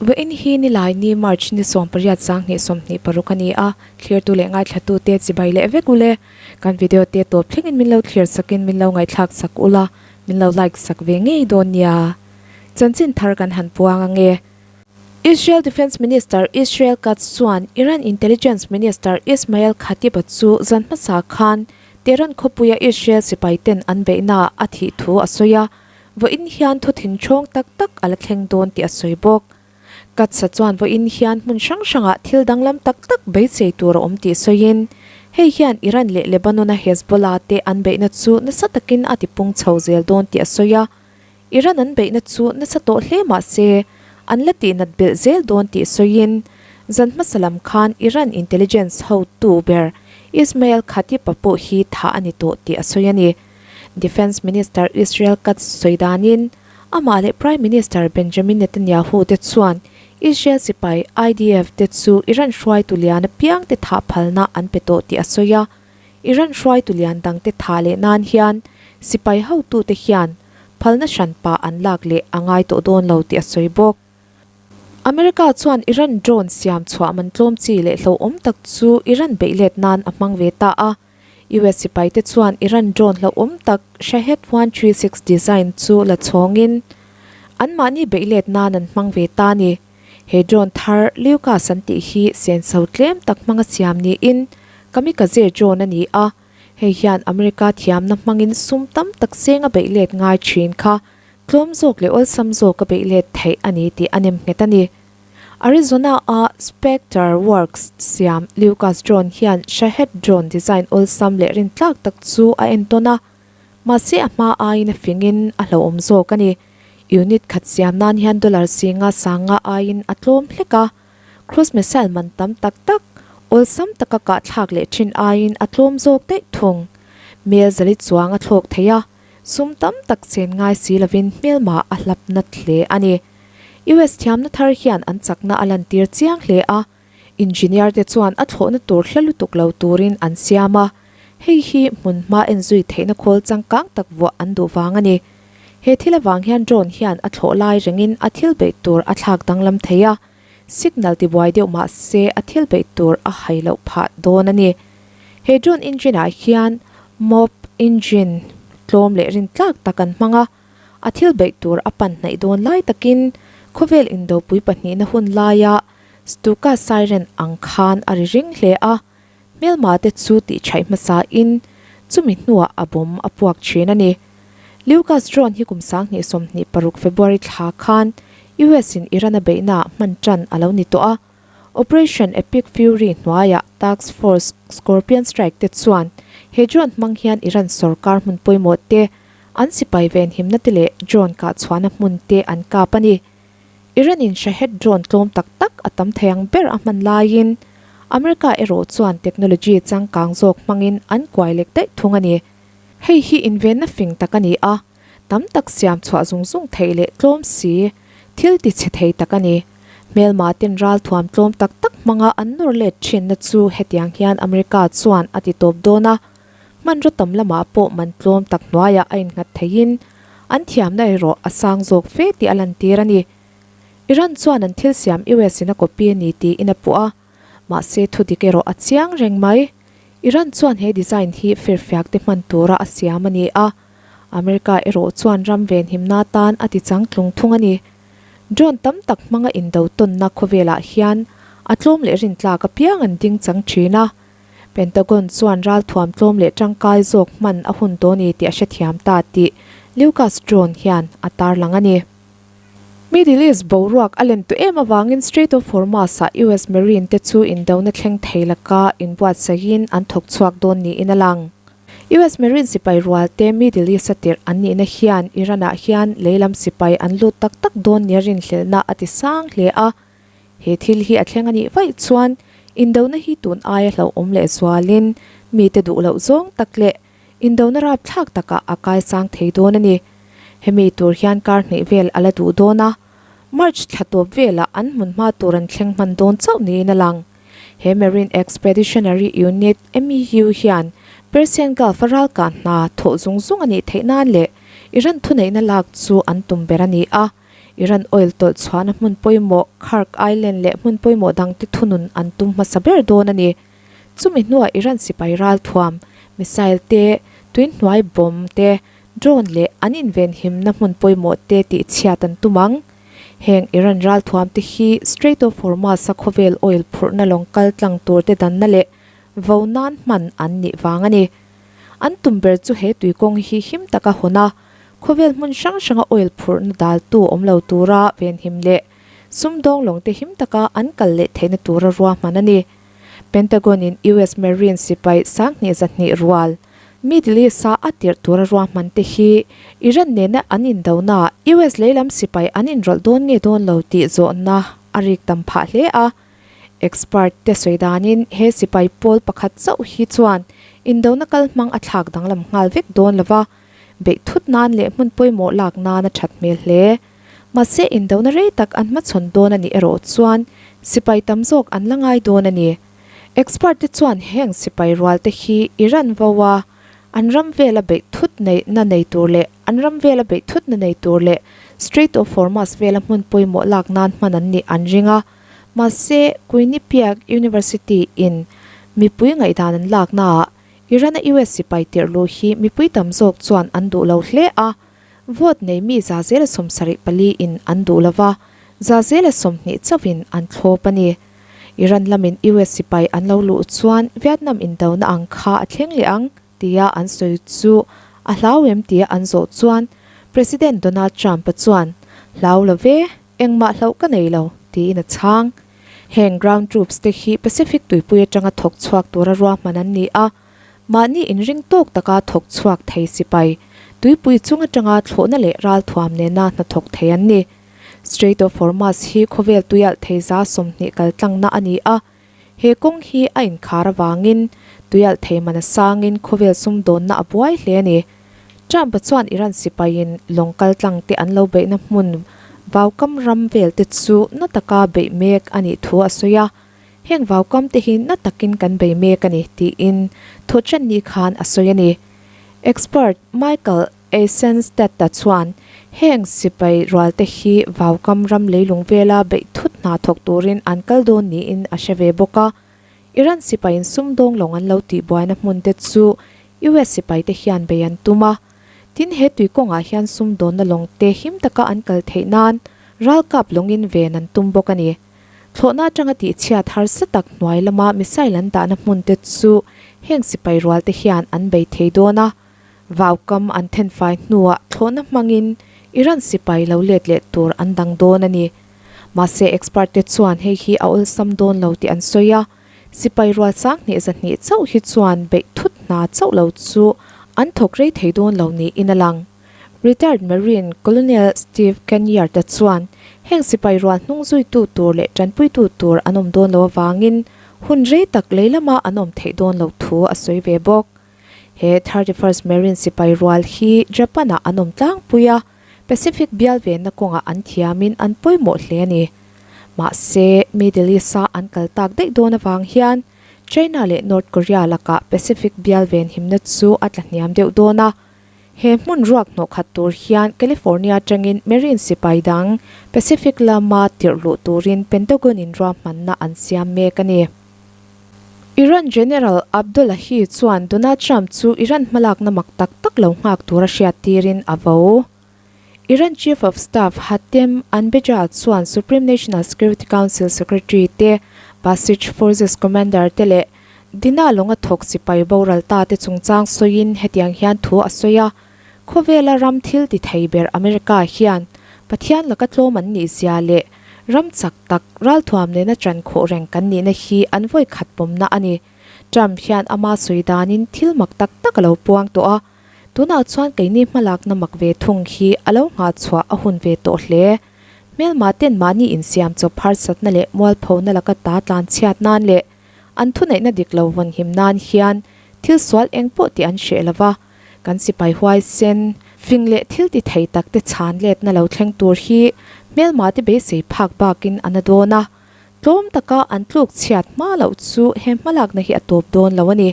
Vawiin hi Nilai ni March ni 18 2026 a ni a, thlirtu leh ngaithlatute chibai leh vek ule. Kan video te tawp thlengin min lo thlir sakin min lo ngaihthlak sak ula, min lo like sak ve ngei dawn nia. Chanchin thar kan han puang ange. Israel Defence Minister Israel Katz chuan Iran Intelligence Minister Ismail Khatib-a chu zan hmasa khan Tehran khawpuia Israel sipaiten an beihnaah a thih thu a sawi a, vawiin hian thu thinchhawng tak tak a la thleng dawn tih a sawi bawk. Katz-a chuan vawiin hian hmun hrang hrangah thil danglam tak tak beisei tur a awm tih sawiin, hei hian Iran leh Lebanon-a Hezbollah te an beihna chu nasa takin a tipung chho zel dawn tih a sawi a. Iran an beihna chu nasa tawh hle mah se, an la tihnat belh zel dawn tih sawiin, zan hmasa lam khan Iran intelligence hotu ber Ismail Khatib-a pawh hi thah a ni tawh tih a sawi a ni. Defence Minister Israel Katz sawi danin, amah leh Prime Minister Benjamin Netanyahu te chuan Israel sipai, IDF, te chu Iran hruaitu lian apiang te thah phalna an pe tawh tih a sawi a. Iran hruaitu lian dangte thah leh nan hian sipai hotute hian phalna hranpa an lak leh a ngai tawh dawn lo tih a sawi bawk. America chuan Iran drone siam chhuah man tlawm chi leh hlauhawm tak chu Iran beih let nan a hmang ve ta a. US sipaite chuan Iran drone hlauhawm tak Shahed 136 design chu la chhawngin anmahni beih let nan an hmang ve ta a ni. He drone thar Lucas an tih hi senso tlem tak hmanga siam niin kamikaze drone a ni a, hei hian America thiamna hmangin sum tam tak seng a beih let ngai thin kha tlawm zawk leh awlsam zawk a beih let theih a ni tih a nem nghet a ni. Arizona-a Spectre Works siam Lucas drone hian Shahed drone design awlsam leh rintlak tak chu a entawn a, mahse a hma aiin a fingin a hlauhawm zawk a ni. Unit khat siam nan hian dollar singa sanga aiin a tlawm hlek a, cruise missile man tam tak tak awlsam taka kah thlak leh thin aiin a tlawm zawk daih thung. Mel zali chuang a thlawk thei a, sum tam tak chen ngai si lovin hmelma a hlap nat hle a ni. US thiamna thar hian an chakna a lantir chiang hle a, engineer te chuan a thlawhna tur hla lutuk lo turin an siam a, hei hi hmun hma enzui theihna khawl changkang tak vuah an duh vang a ni. He thil avang hian drone hian a thlawh lai rengin a thil beih tur a thlak danglam thei a, signal tibuai deuh mah se a thil beih tur a hai loh phah dawn a ni. He drone engine ah hian mop engine tlawm leh rintlak tak an hmang a, a thil beih tur a pan hnaih dawn lai takin khawvel indopui pahnihna hun laia Stuka siren ang khan a ri ring hle a, hmelma te chu tihchhaih hmasa in chumi hnuah a bawm a puak thin a ni. Lucas drone hi kum 2026 February thla khan US in Iran a beihna ah hman tan a lo ni tawh a, Operation Epic Fury hnuaiah Task Force Scorpion Strike te chuan he drone hmang hian Iran sorkar hmun pawimawh te, an sipai venhimna te leh drone kahchhuahna hmun te an kap a ni. Iran in Shahed drone tlawm tak tak a tam thei ang ber a hman laiin America erawh chuan technology changkang zawk hmangin an kuai lek daih thung a ni. Hei hi invenna fing tak a ni a, tam tak siam chhuah zung zung theih leh tlawm si, thil ti chhe thei tak a ni. Hmelma ten ralthuam tlawm tak tak hmanga an nawr let thinna chu hetiang hian America chuan a ti tawp dawn a, hmanraw tam lamah pawh man tlawm tak hnuaiah a innghat theiin an thiamna erawh a sang zawk fe tih a lantir a ni. Iran chuan an thil siam US in a copy a ni tiin a puh a, mahse thudik erawh a chiang reng mai. Iran chuan he design hi firfiak te hman tura a siam a ni a, America erawh chuan ram venhimna tan a ti changtlung thung a ni. Drone tam tak hmanga indo tawnna khawvelah hian a tlawm leh rintlak apiang an ding chang thin a, Pentagon chuan ralthuam tlawm leh tangkai zawk hman a hun tawh ni tih a hrethiam ta tih Lucas drone hian a tarlang a ni. Middle East boruak a len tawh em avangin Strait of Hormuz-ah US Marine te chu indona thleng thei laka inbuatsaihin an thawk chhuak dawn niin a lang. US Marine sipai rual te Middle East-a tirh an nihna hian Iran-ah hian leilam sipai an lut tak tak dawn nia rinhlelhna a ti sang hle a. He thil hi a thleng a nih vaih chuan indona hi tun aia hlauhawm leh zualin mite duh loh zawng tak leh indona rapthlak takah a kaisang thei dawn a ni. Hemi tur hian kar hnih vel a la duh dawn a, March thla tawp velah an hmun hma tur an thleng hman dawn chauh niin a lang. He Marine Expeditionary Unit, MEU, hian Persian Gulf a ralkah hna thawh zung zung a nih theih nan leh Iran thuneihna lak chu an tum ber a ni a. Iran oil tawlh chhuahna hmun pawimawh Kharg Island leh hmun pawimawh dangte thunun an tum hmasa ber dawn a ni. Chumi hnuah Iran sipai ralthuam, missile te, tuinhnuai bomb te, drone leh an invenhimna hmun pawimawh te tihchhiat an tum ang. Heng Iran ralthuam te hi Strait of Hormuz-a khawvel oil phurhna lawng kal tlang tur te danna leh vo nan hman an nih vang a ni. An tum ber chu he tuikawng hi him taka hawn a, khawvel hmun hrang hranga oil phurhna daltu awm lo tura venhim leh sumdawng lawng te him taka an kal leh theihna tura ruahman a ni. Pentagon-in US Marine sipai 2002 rual Middle East-a a tirh tura ruahman te hi Iran nena an indonaah US lehlam sipai an inrawlh dawn nge dawn lo tih zawhna a rik tam phah hle a. Expert te sawi danin he sipai pawl pakhat chauh hi chuan indona kal hmang a thlak danglam nghal vek dawn lo va, beih thut nan leh hmun pawimawh lak nan a that hmel hle. Mahse indona rei tak an hmachhawn dawn a nih erawh chuan sipai tam zawk an la ngai dawn a ni. Expert te chuan heng sipai rual te hi Iran vo a, an ram vela beih thut neihna nei tur leh an ram vela beih thutna nei tur leh Strait of Hormuz vela hmun pawimawh lak nan hman an nih an ring a. Mahse, Quinnipiac University in mipui ngaihdan an laknaah Iran-a US sipai tirh luh hi mipui tam zawk chuan an duh lo hle a, vote nei mi zazela 74 in an duh lo va, zazela 20 chauhin an thlawp a ni. Iran lamin US sipai an lo luh chuan Vietnam indona ang kha a thleng leh ang tia an sawi chu a hlau em tia an zawh chuan President Donald Trump-a chuan, Hlau lo ve, Engmah hlauh ka nei lo, tiin a chhang. Heng ground troops te hi Pacific tuipui atanga thawk chhuak tura ruahman an ni a, mahni inring tawk taka thawk chhuak thei sipai, tuipui chung atanga thlawhna leh ralthuam nena hnathawk thei an ni. Strait of Hormuz hi khawvel tuialh thei 20% kaltlangna a ni a, he kawng hi a inkhar avangin tuialh thei man a sangin khawvel sumdawnna a buai hle a ni. Trump-a chuan Iran sipaiin lawng kaltlang te an lo beihna hmun vaukam ram vel te chu na taka beih mek a nih thu a sawi a, heng vaukam te hi na takin kan bei mek a ni tiin thawhṭanni khan a sawi a ni. Expert Michael Eisenstadt-a chuan heng sipai rual te hi vaukam ram leilung vela beih thut hna thawk turin an kal dawn niin a hre ve bawk a, Iran sipaiin sumdawng lawng an lo tihbuaina hmun te chu US sipai te hian bei an tum a, tin he tui kawngah hian sumdawnna lawng te him taka an kal theih nan ralkap lawngin ven an tum bawk a ni. Thlawhna atanga tihchhiat harsa tak hnuai lama missile an dahna hmun te chu heng sipai rual te hian an bei thei dawn a, vaukam an thenfai hnuah thlawhna hmangin Iran sipai lo let leh tur an dang dawn a ni. Mahse expert te chuan hei hi a awlsam dawn lo tih an sawi a. Sipai rual 1200 chauh hi chuan beih thut hna chauh lo chu an thawk rei thei dawn lo niin a lang. Retired Marine Colonel Steve Kenyard-a chuan heng sipai rual hnung zuitu tur leh tanpuitu tur an awm dawn lo avangin hun rei tak lei lama an awm theih dawn loh thu a sawi ve bawk. He 31st Marine sipai rual hi Japan-ah an awm tlangpui a, Pacific bial venna kawngah an thiamin an pawimawh hle a ni. Mahse, Middle East-a an kal tak daih dawn avang hian China leh North Korea lakah Pacific bial venhimna chu a tla hniam deuh dawn a. He hmun ruak hnawh khat tur hian California atangin Marine sipai dang Pacific lama tirh luh turin Pentagon-in ruahmanna an siam mek a ni. Iran General Abdollahi chuan Donald Trump chu Iran hmalakna mak tak tak lo nghak tura hriattirin a vo. Iran Chief of Staff Hatem Anbejad chuan Supreme National Security Council Secretary te, Basij Forces Commander te leh Dina lawnga thawk sipai boral ta te chungchang sawiin hetiang hian thu a sawi a, Khawvela ram thil ti thei ber America hian Pathian laka tlawm an nih zia leh ram chak tak ralthuam nena ṭan khawh reng kan nihna hi an vawi khat pawmna a ni. Trump hian ama sawi danin thil mak tak tak a lo puang tawh a, tunah chuan keini hmalakna mak ve thung hi a lo nghah chhuah a hun ve tawh hle. Hmelma ten mahni insiam chawp harsatna leh mualphona laka ta tlan chhiat nan leh an thuneihna dik lo vawnhim nan hian thil sual eng pawh tih an hreh lo va, Kan sipai huaisen, fing leh thil ti thei tak te chhan letna lo thleng tur hi hmelma te beisei phak bakin a na dawn a, tlawm taka an tluk chhiat hma loh chu he hmalakna hi a tawp dawn lo a ni.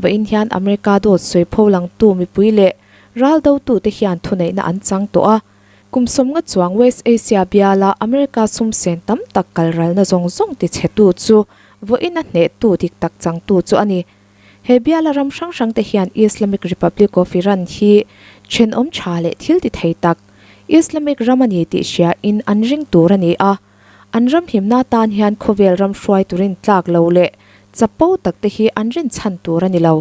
Vawiin hian America dawt sawi pho langtu mipui leh ral dotute hian thuneihna an chang tawh a. Kum 50 chuang West Asia biala America sum sen tam tak kalralna zawng zawng tichhetu chu vawiin a hnehtu dik tak changtu chu a ni. He biala ram hrang hrangte hian Islamic Republic of Iran hi thenawm tha leh thil ti thei tak Islamic ram a ni tih hriain an ring tur a ni a. An ram himna tan hian khawvel ram hruai turin tlak lo leh chapo takte hi an rinchhan tur a ni lo.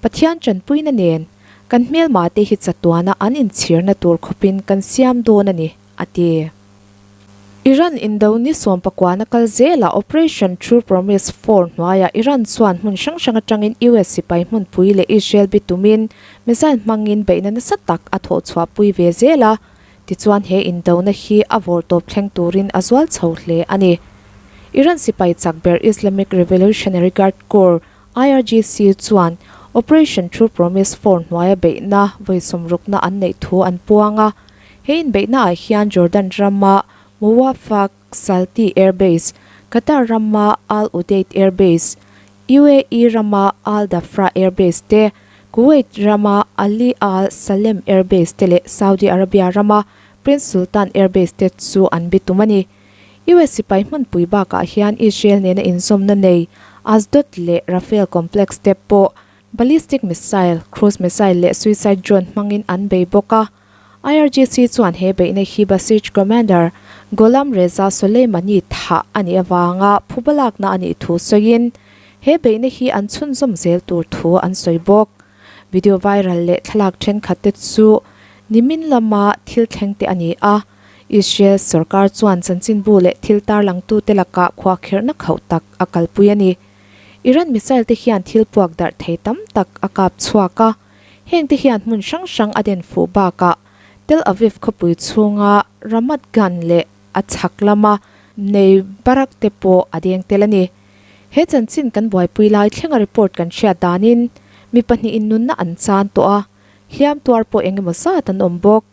Pathian tanpuina nen kan hmelmate hi chatuana an inchhirna tur khawpin kan siam dawn a ni, a ti. Iran indo ni sawmpakuana kal zelah Operation True Promise 4 hnuaiah Iran chuan hmun hrang hrang atangin US sipai hmunpui leh Israel bitumin missile hmangin beihna nasa tak a thawhchhuahpui ve zel a. Tichuan he indona hi a vawrtawp thleng turin a zual chho hle a ni. Iran sipai chak ber Islamic Revolutionary Guard Corps, IRGC, chuan Operation True Promise 4 hnuaia beihna vawi sawmrukna an neih thu an puang a. He inbeihnaah hian Jordan rama Muwaffaq Salti Air Base, Qatar rama Al Udeid Air Base, UAE rama Al Dhafra Air Base te, Kuwait rama Ali Al Salem Air Base te leh Saudi Arabia rama Prince Sultan Air Base te chu an bi tum a ni. US sipai hmunpui bakah hian Israel nena inzawmna nei Ashdod leh Rafael Complex te pawh ballistic missile, cruise missile leh suicide drone hmangin an bei bawk a. IRGC chuan he beihna hi Basij Commander Gholam Reza Soleimani thah a nih avanga phuba lakna a nih thu sawiin, he beihna hi an chhunzawm zel tur thu an sawi bawk. Video viral leh thlalak thenkhat te chu nimin lama thil thleng te a ni a, Israel sorkar chuan chanchinbu leh thil tarlangtute lakah khuahkherhna khauh tak a kalpui a ni. Iran missile te hian thil puak darh thei tam tak a kap chhuak a. Hengte hian hmun hrang hrang a den fuh bakah Tel Aviv khawpui chhunga Ramat Gan leh a chhak lama Bnei Barak te pawh a deng tel a ni. He chanchin kan buaipui lai thlenga report kan hriat danin mi pahnihin nunna an chan tawh a, hliam tuar pawh eng emaw zat an awm bawk.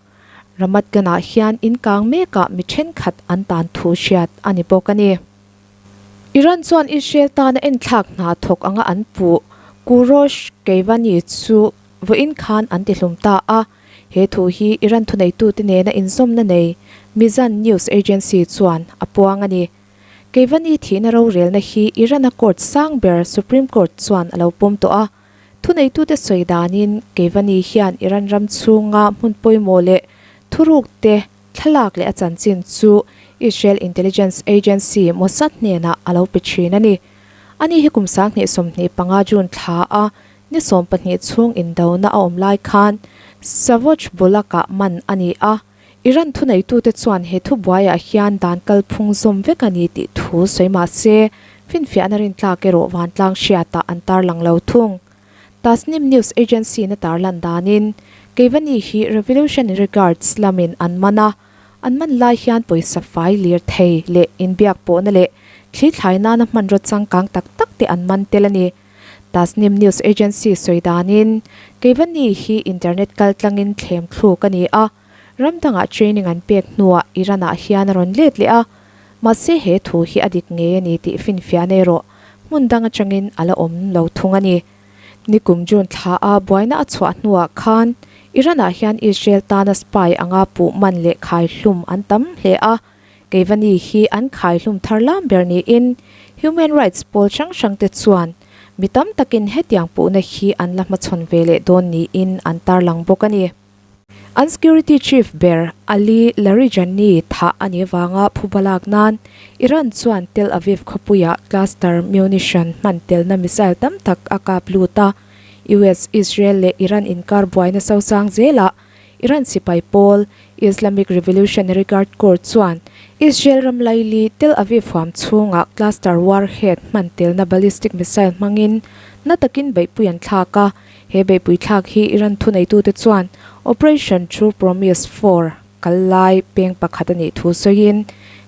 Ramat Gan-ah hian in kang mekah mi thenkhat an tan thu hriat a ni bawk a ni. Iran chuan Israel tana enthlak hna thawk anga an puh Kourosh Keivani chu vawiin khan an tihlum ta a. He thu hi Iran thuneitute nena inzawmna nei Mizan News Agency chuan a puang a ni. Keivani thihna rorelna hi Iran-a court sang ber Supreme Court chuan a lo pawm tawh a. Thuneitute sawi danin Keivani hian Iran ram chhunga hmun pawimawh leh thurukte Thlalak leh a chanchin chu Israel Intelligence Agency, Mossad hnenah a lo pe thin a ni. Ani hi kum 2025 June thla a ni 12 chhung indona a awm lai khan Savoch Bulak-ah man a ni a. Iran thuneitute chuan he thubuaiah hian dan kalphung zawm vek a ni tih thu sawi mah se, finfiahna rintlak erawh vantlang hriatah an tarlang lo thung. Tasnim News Agency na tarlan danin, Keivani hi Revolutionary Guards lamin an man a, an man lai hian pawisa fai lir thei leh inbiak pawhna leh thli thlai nana hmanraw changkang tak tak te an man tel a ni. Tasnim News Agency sawi danin, Keivani hi internet kaltlangin thlem thluk a ni a, ram dangah training an pek hnuah Iran-ah hian a rawn let leh a, mahse he thu hi a dik ngei a ni tih finfiahna erawh hmun dang atangin a la awm lo thung a ni. Nikum June thla a buaina a chhuah hnuah khan Iran-ah hian Israel tana spy anga puh man leh khaihlum an tam hle a, Keivani hi an khaihlum thar lam ber niin human rights pawl hrang hrangte chuan mi tam takin hetiang puhna hi an la hmachhawn ve leh dawn niin an tarlang bawk a ni. An security chief ber Ali Larijani thah a nih avanga phuba lak nan Iran chuan Tel Aviv khawpuiah cluster munition hman telna missile tam tak a kap lut a. US, Israel leh Iran inkar buaina sosang zelah Iran sipai pawl Islamic Revolutionary Guard Corps chuan Israel ram laili Tel Aviv huam chhungah cluster warhead hman telna ballistic missile hmangin na takin beihpui an thlak a. He beihpui thlak hi Iran thuneitute chuan Operation True Promise 4 kal lai peng pakhat a nih thu sawiin,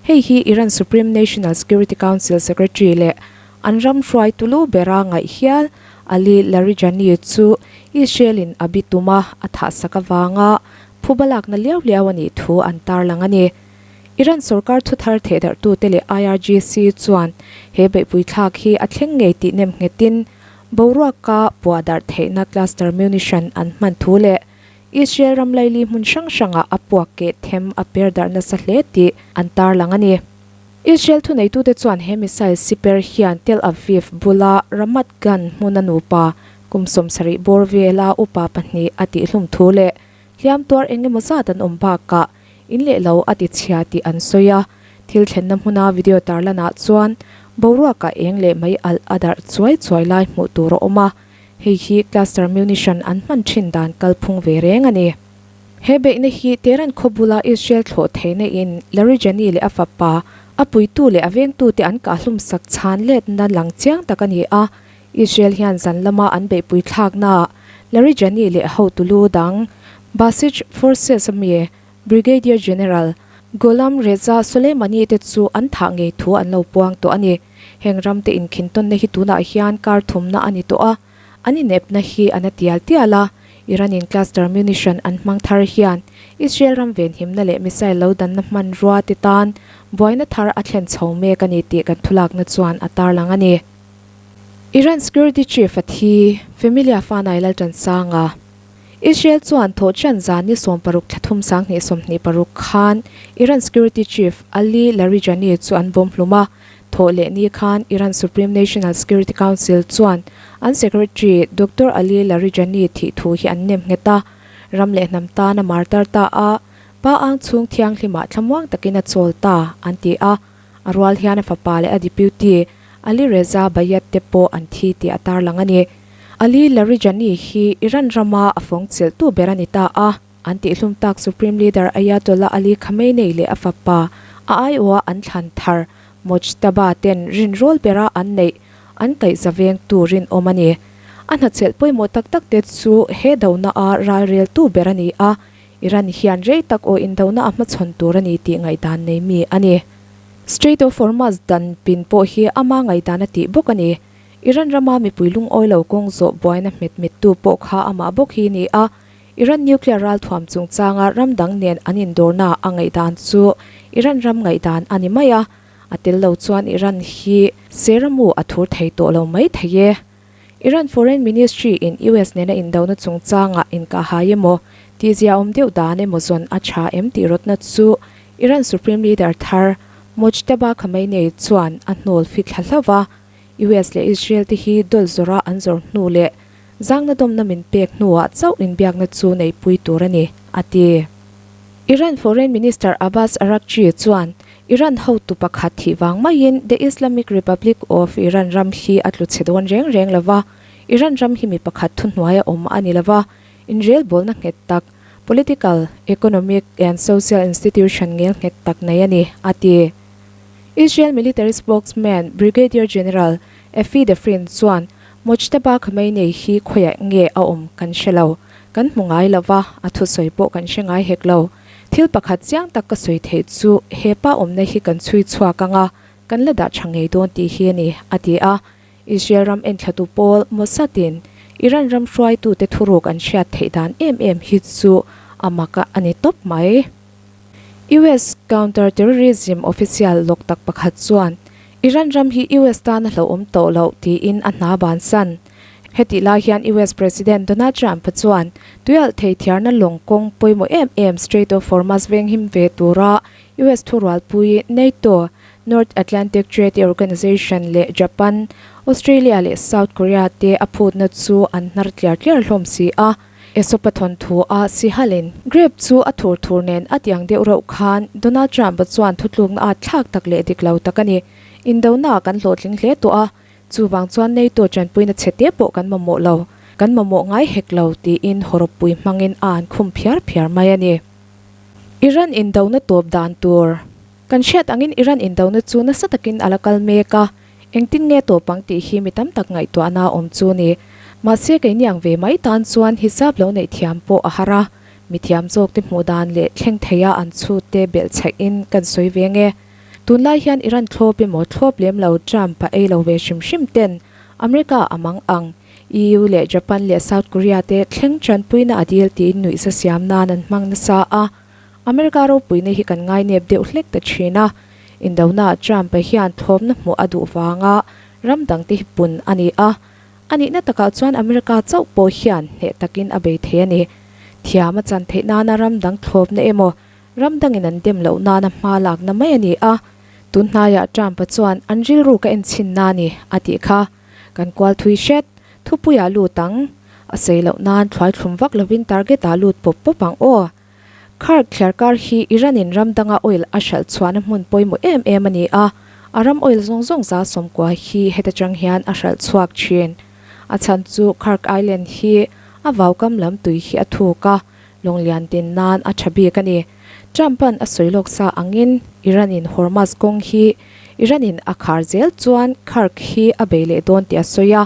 hei hi Iran Supreme National Security Council Secretary leh an ram hruaitu lu bera ngaih hial Ali Larijani chu Israel-in a bi tuma a thahsak avanga phuba lakna liau liau a nih thu an tarlang a ni. Iran sorkar thuthar thehdarhtute leh IRGC chuan he beihpui thlak hi a thleng ngei tih nem nghetin, Boruaka puah darh theihna cluster munition an hman thu leh Israel ram laili hmun hrang hrangah a puak keh them a per darh nasa hle tih an tarlang a ni. Israel thuneitute chuan he missile siper hian Tel Aviv bula Ramat Gan hmuna nupa kum 70 bawr vela upa pahnih a tihhlum thu leh hliam tuar eng emaw zat an awm bakah in leh lo a ti chhia tih an sawi a. Thil thlenna hmuna video tarlanah chuan boruakah eng leh mei alh a darh chuai chuai lai hmuh tur a awm a, hei hi cluster munition an hman thin dan kalphung ve reng a ni. He beihna hi Tehran khaw bula Israel thlawh theihna in Larijani leh a fapa, a puitu leh a vengtute an kahhlum sak chhan letna lang chiang tak a ni a. Israel hian zan lama an beihpui thlaknaah Larijani leh hotu lu dang Basij Forces ami Brigadier General Gholam Reza Soleimani te chu an thah ngei thu an lo puang tawh a ni. Heng ramte inkhintawnna hi tunah hian kar thumna a ni tawh a. An inepna hi a na tial tial a, Iran-in cluster munition an hmang thar hian Israel ram venhimna leh missile lo danna hmanrua te tan buaina thar a thlen chho mek a ni tih kan thulakna chuan a tarlang a ni. Iran security chief a thi, Familia Fanai Lalṭansanga. Israel chuan thawhṭan zan ni 16 thla thum 2026 khan Iran security chief Ali Larijani chu an bawm hlum a, Thawh leh ni khan Iran Supreme National Security Council chuan an Secretary Doctor Ali Larijani thih thu hi an nem nghet a, ram leh hnam tan a martar ta a, pa ang chhung thianghlimah thlamuang takin a chawl ta, an ti a. A rual hian a fapa leh a deputy Ali Reza Bayat te pawh an thi tih a tarlang a ni. Ali Larijani hi Iran rama a fawng chelhtu ber a ni ta a. An tihhlum tak Supreme Leader Ayatollah Ali Khamenei leh a fapa, a aiawha an thlan thar Mojtaba ten rinrawl bera an neih an kaihza vengtu rinawm a ni. A hnachelh pawimawh tak tak te chu he dona a ralreltu ber a ni a, Iran hian rei tak aw indona a hmachhawn tur a ni tih ngaihdan nei mi a ni. Strait of Hormuz dan pin pawh hi ama ngaihdan a tih bawk a ni. Iran rama mipui lungawi lo kawng zawh buaina hmet mettu pawh kha amah bawk hi ni a, Iran nuclear ralthuam chungchanga ram dang nen an indawrna a ngaihdan chu Iran ram ngaihdan a ni mai a, a tel lo chuan Iran hi seramu a thur thei tawh lo mai thei e. Iran Foreign Ministry in US nena indona chungchanga inkahhai emaw, tihzia awm deuh dan emaw zawn a tha em tih rawtna chu Iran Supreme Leader thar Mojtaba Khamenei chuan a hnawl fit thla hlauh va, US leh Israel te hi dawl zawrha an zawr hnu leh zangna dawmna min pek hnuah chauh inbiakna chu neihpui tur a ni, a ti. Iran Foreign Minister Abbas Araghchi chuan Iran hotu pakhat thih vang maiin The Islamic Republic of Iran ram hi a tlu chhe dawn reng reng lo va, Iran ram hi mi pakhat thuhnuaia awm a ni lo va, inrelbawlna nghet tak, political, economic and social institution ngel nghet tak nei a ni, a ti. Israel military spokesman Brigadier General Effie Defrin chuan Mojtaba Khamenei hi khawiah nge a awm kan hre lo, kan hmu ngai lo va, a thusawi pawh kan hre ngai hek lo. Thil pakhat chiang tak ka sawi theih chu he pa awmna hi kan chhui chhuak ang a, kan la dah tha ngei dawn tih hi a ni, a ti a. Israel ram enthlatu pawl Mossad-in Iran ram hruaitute thuruk an hriat theih dan em em hi chu a mak a ni tawp mai. US Counter-Terrorism official lawk tak pakhat chuan Iran ram hi US tan a hlauhawm tawh loh tiin a hna bansan. Hetih lai hian US President Donald Trump-a chuan tuialh thei thiarna lawng kawng pawimawh em em Strait of Hormuz venghim ve tura US thurualpui NATO, North Atlantic Treaty Organization leh Japan, Australia leh South Korea te a phutna chu an hnar tliar tliar hlawm si a. Aesop-a thawnthu a sihalin grape chu a thur thur nen a tiang deuh reuh khan Donald Trump-a chuan thutlukna at thlak tak leh dik lo tak a ni. Indona kan hlawhtling hle tawh a, chuvang chuan NATO tanpuina chhe te pawh kan mamawh lo, kan mamawh ngai hek lo tiin hawrawppui hmangin a an khum phiar phiar mai a ni. Iran indona tawp dan tur Kan hriat angin Iran indona chu nasa takin a la kal mek a, Engtin nge tawp ang tih hi mi tam tak ngaihtuahna awm chu ni. Mahse keini ang ve mai tan chuan hisap lo neih thiam pawh a har a, mi thiam zawk te hmuh dan leh thleng theia an chhut te belh chhaih in kan sawi ve nge. Tunlai hian Iran thlawp emaw thlawp lem lo Trump a ei lo ve hrim hrim ten America a mang ang, EU leh Japan leh South Korea te thleng tanpuina a dil tiin nuihza siam nan an hmang nasa a, America ropuina hi kan ngainep deuh hlek ta thin a. Indona Trump-a hian thlawmna hmuh a duh vanga ram dangte hi pun a ni a, a nihna takah chuan America chauh pawh hian hneh takin a bei thei a ni. Thiam a chan theih nana ram dang thlawpna emaw, ram dangin an dem loh nana hma lakna mai a ni a. Tun hnaiah Trump-a chuan an rilru ka enchhin na ni a tih kha. Kan kual thui hret, thupuiah lut ang. A sei loh nan thluai thlum vak lovin target-ah lut pawp pawp ang aw. Khark thliarkar hi Iran-in ram danga oil a hralh chhuahna hmun pawimawh em em a ni a, a ram oil zawng zawng 90% hi heta tang hian a hralh chhuak thin. A chhan chu Khark Island hi a vaukam lam tui hi a thuk a, lawng lian din nan a tha bik a ni. Trump-a'n a sawi lawk sa angin Iran-in Hormuz kawng hi Iran-in a khar zel chuan Khark hi a bei leh dawn tih a sawi a.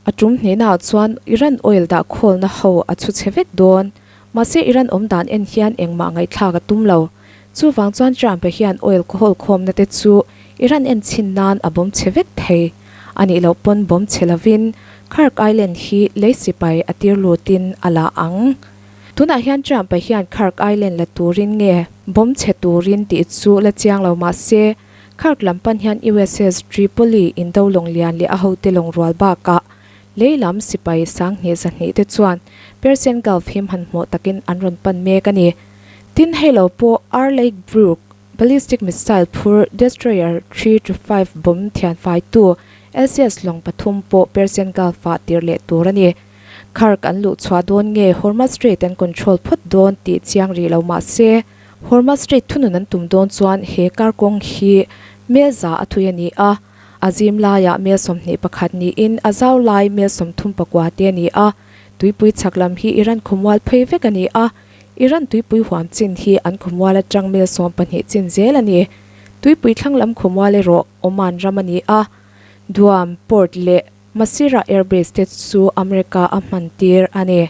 A tum hnenah chuan Iran oil dah khawlna ho a chhu chhe vek dawn. Mahse Iran awm dan en hian engmah ngaihthlak a tum lo. Chuvang chuan Trump-a hian oil hawl khawmna te chu Iran en chhin nan a bawm chhe vek thei. A nih loh pawn bawm chhe lovin Khark Island hi lei sipai a tir lutin a la ang. Tunah hian Trump-a hian Khark Island la turin nge bawm chhe turin tih chu la chiang lo mahse Khark lam pan hian USS Tripoli indo lawng lian leh a hote lawng rual bakah lei lam sipai 10,000 200 te chuan Persian Gulf him han hmuh takin an rawn pan mek a ni. Tin, hei lo pawh Arleigh Burke ballistic missile phur destroyer 3 to 5 bomb thianfaitu LCS lawng pathum pawh Persian Gulf-ah tir leh tur a ni. Khark an luh chhuah dawn nge Hormuz Strait an control phawt dawn tih chiang rih lo mah se, Hormuz Strait thunun an tum dawn chuan he kar kawng hi mel za a thui a ni a, a zim laiah mel 21 niin a zau lai mel 34 te a ni a, tuipui chhak lam hi Iran khawmual phei vek a ni a, Iran tuipui huam chin hi an khawmual atang mel 12 chin zel a ni. Tuipui thlang lam khawmual erawh Oman ram a ni a, Duam, Port leh Masirah Air Base te chu America a hman tir a ni.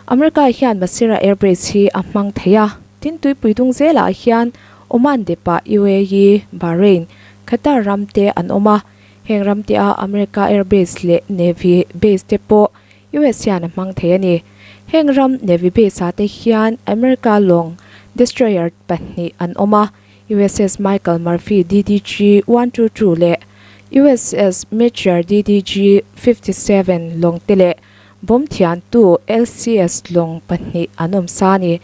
America hian Masirah Air Base hi a hmang thei a, tin tuipui dung zelah hian Oman depah UAE, Bahrain, Qatar ram te an awm a, heng ram te a America Air Base leh Navy Base te pawh US hian a hmang thei a ni. Heng ram Navy Base ah te hian America lawng destroyer pahnih an awm a, USS Michael Murphy DDG 122 leh USS Mitscher DDG 57 lawng te leh bomb thiantu LCS lawng pahnih an awm sa a ni.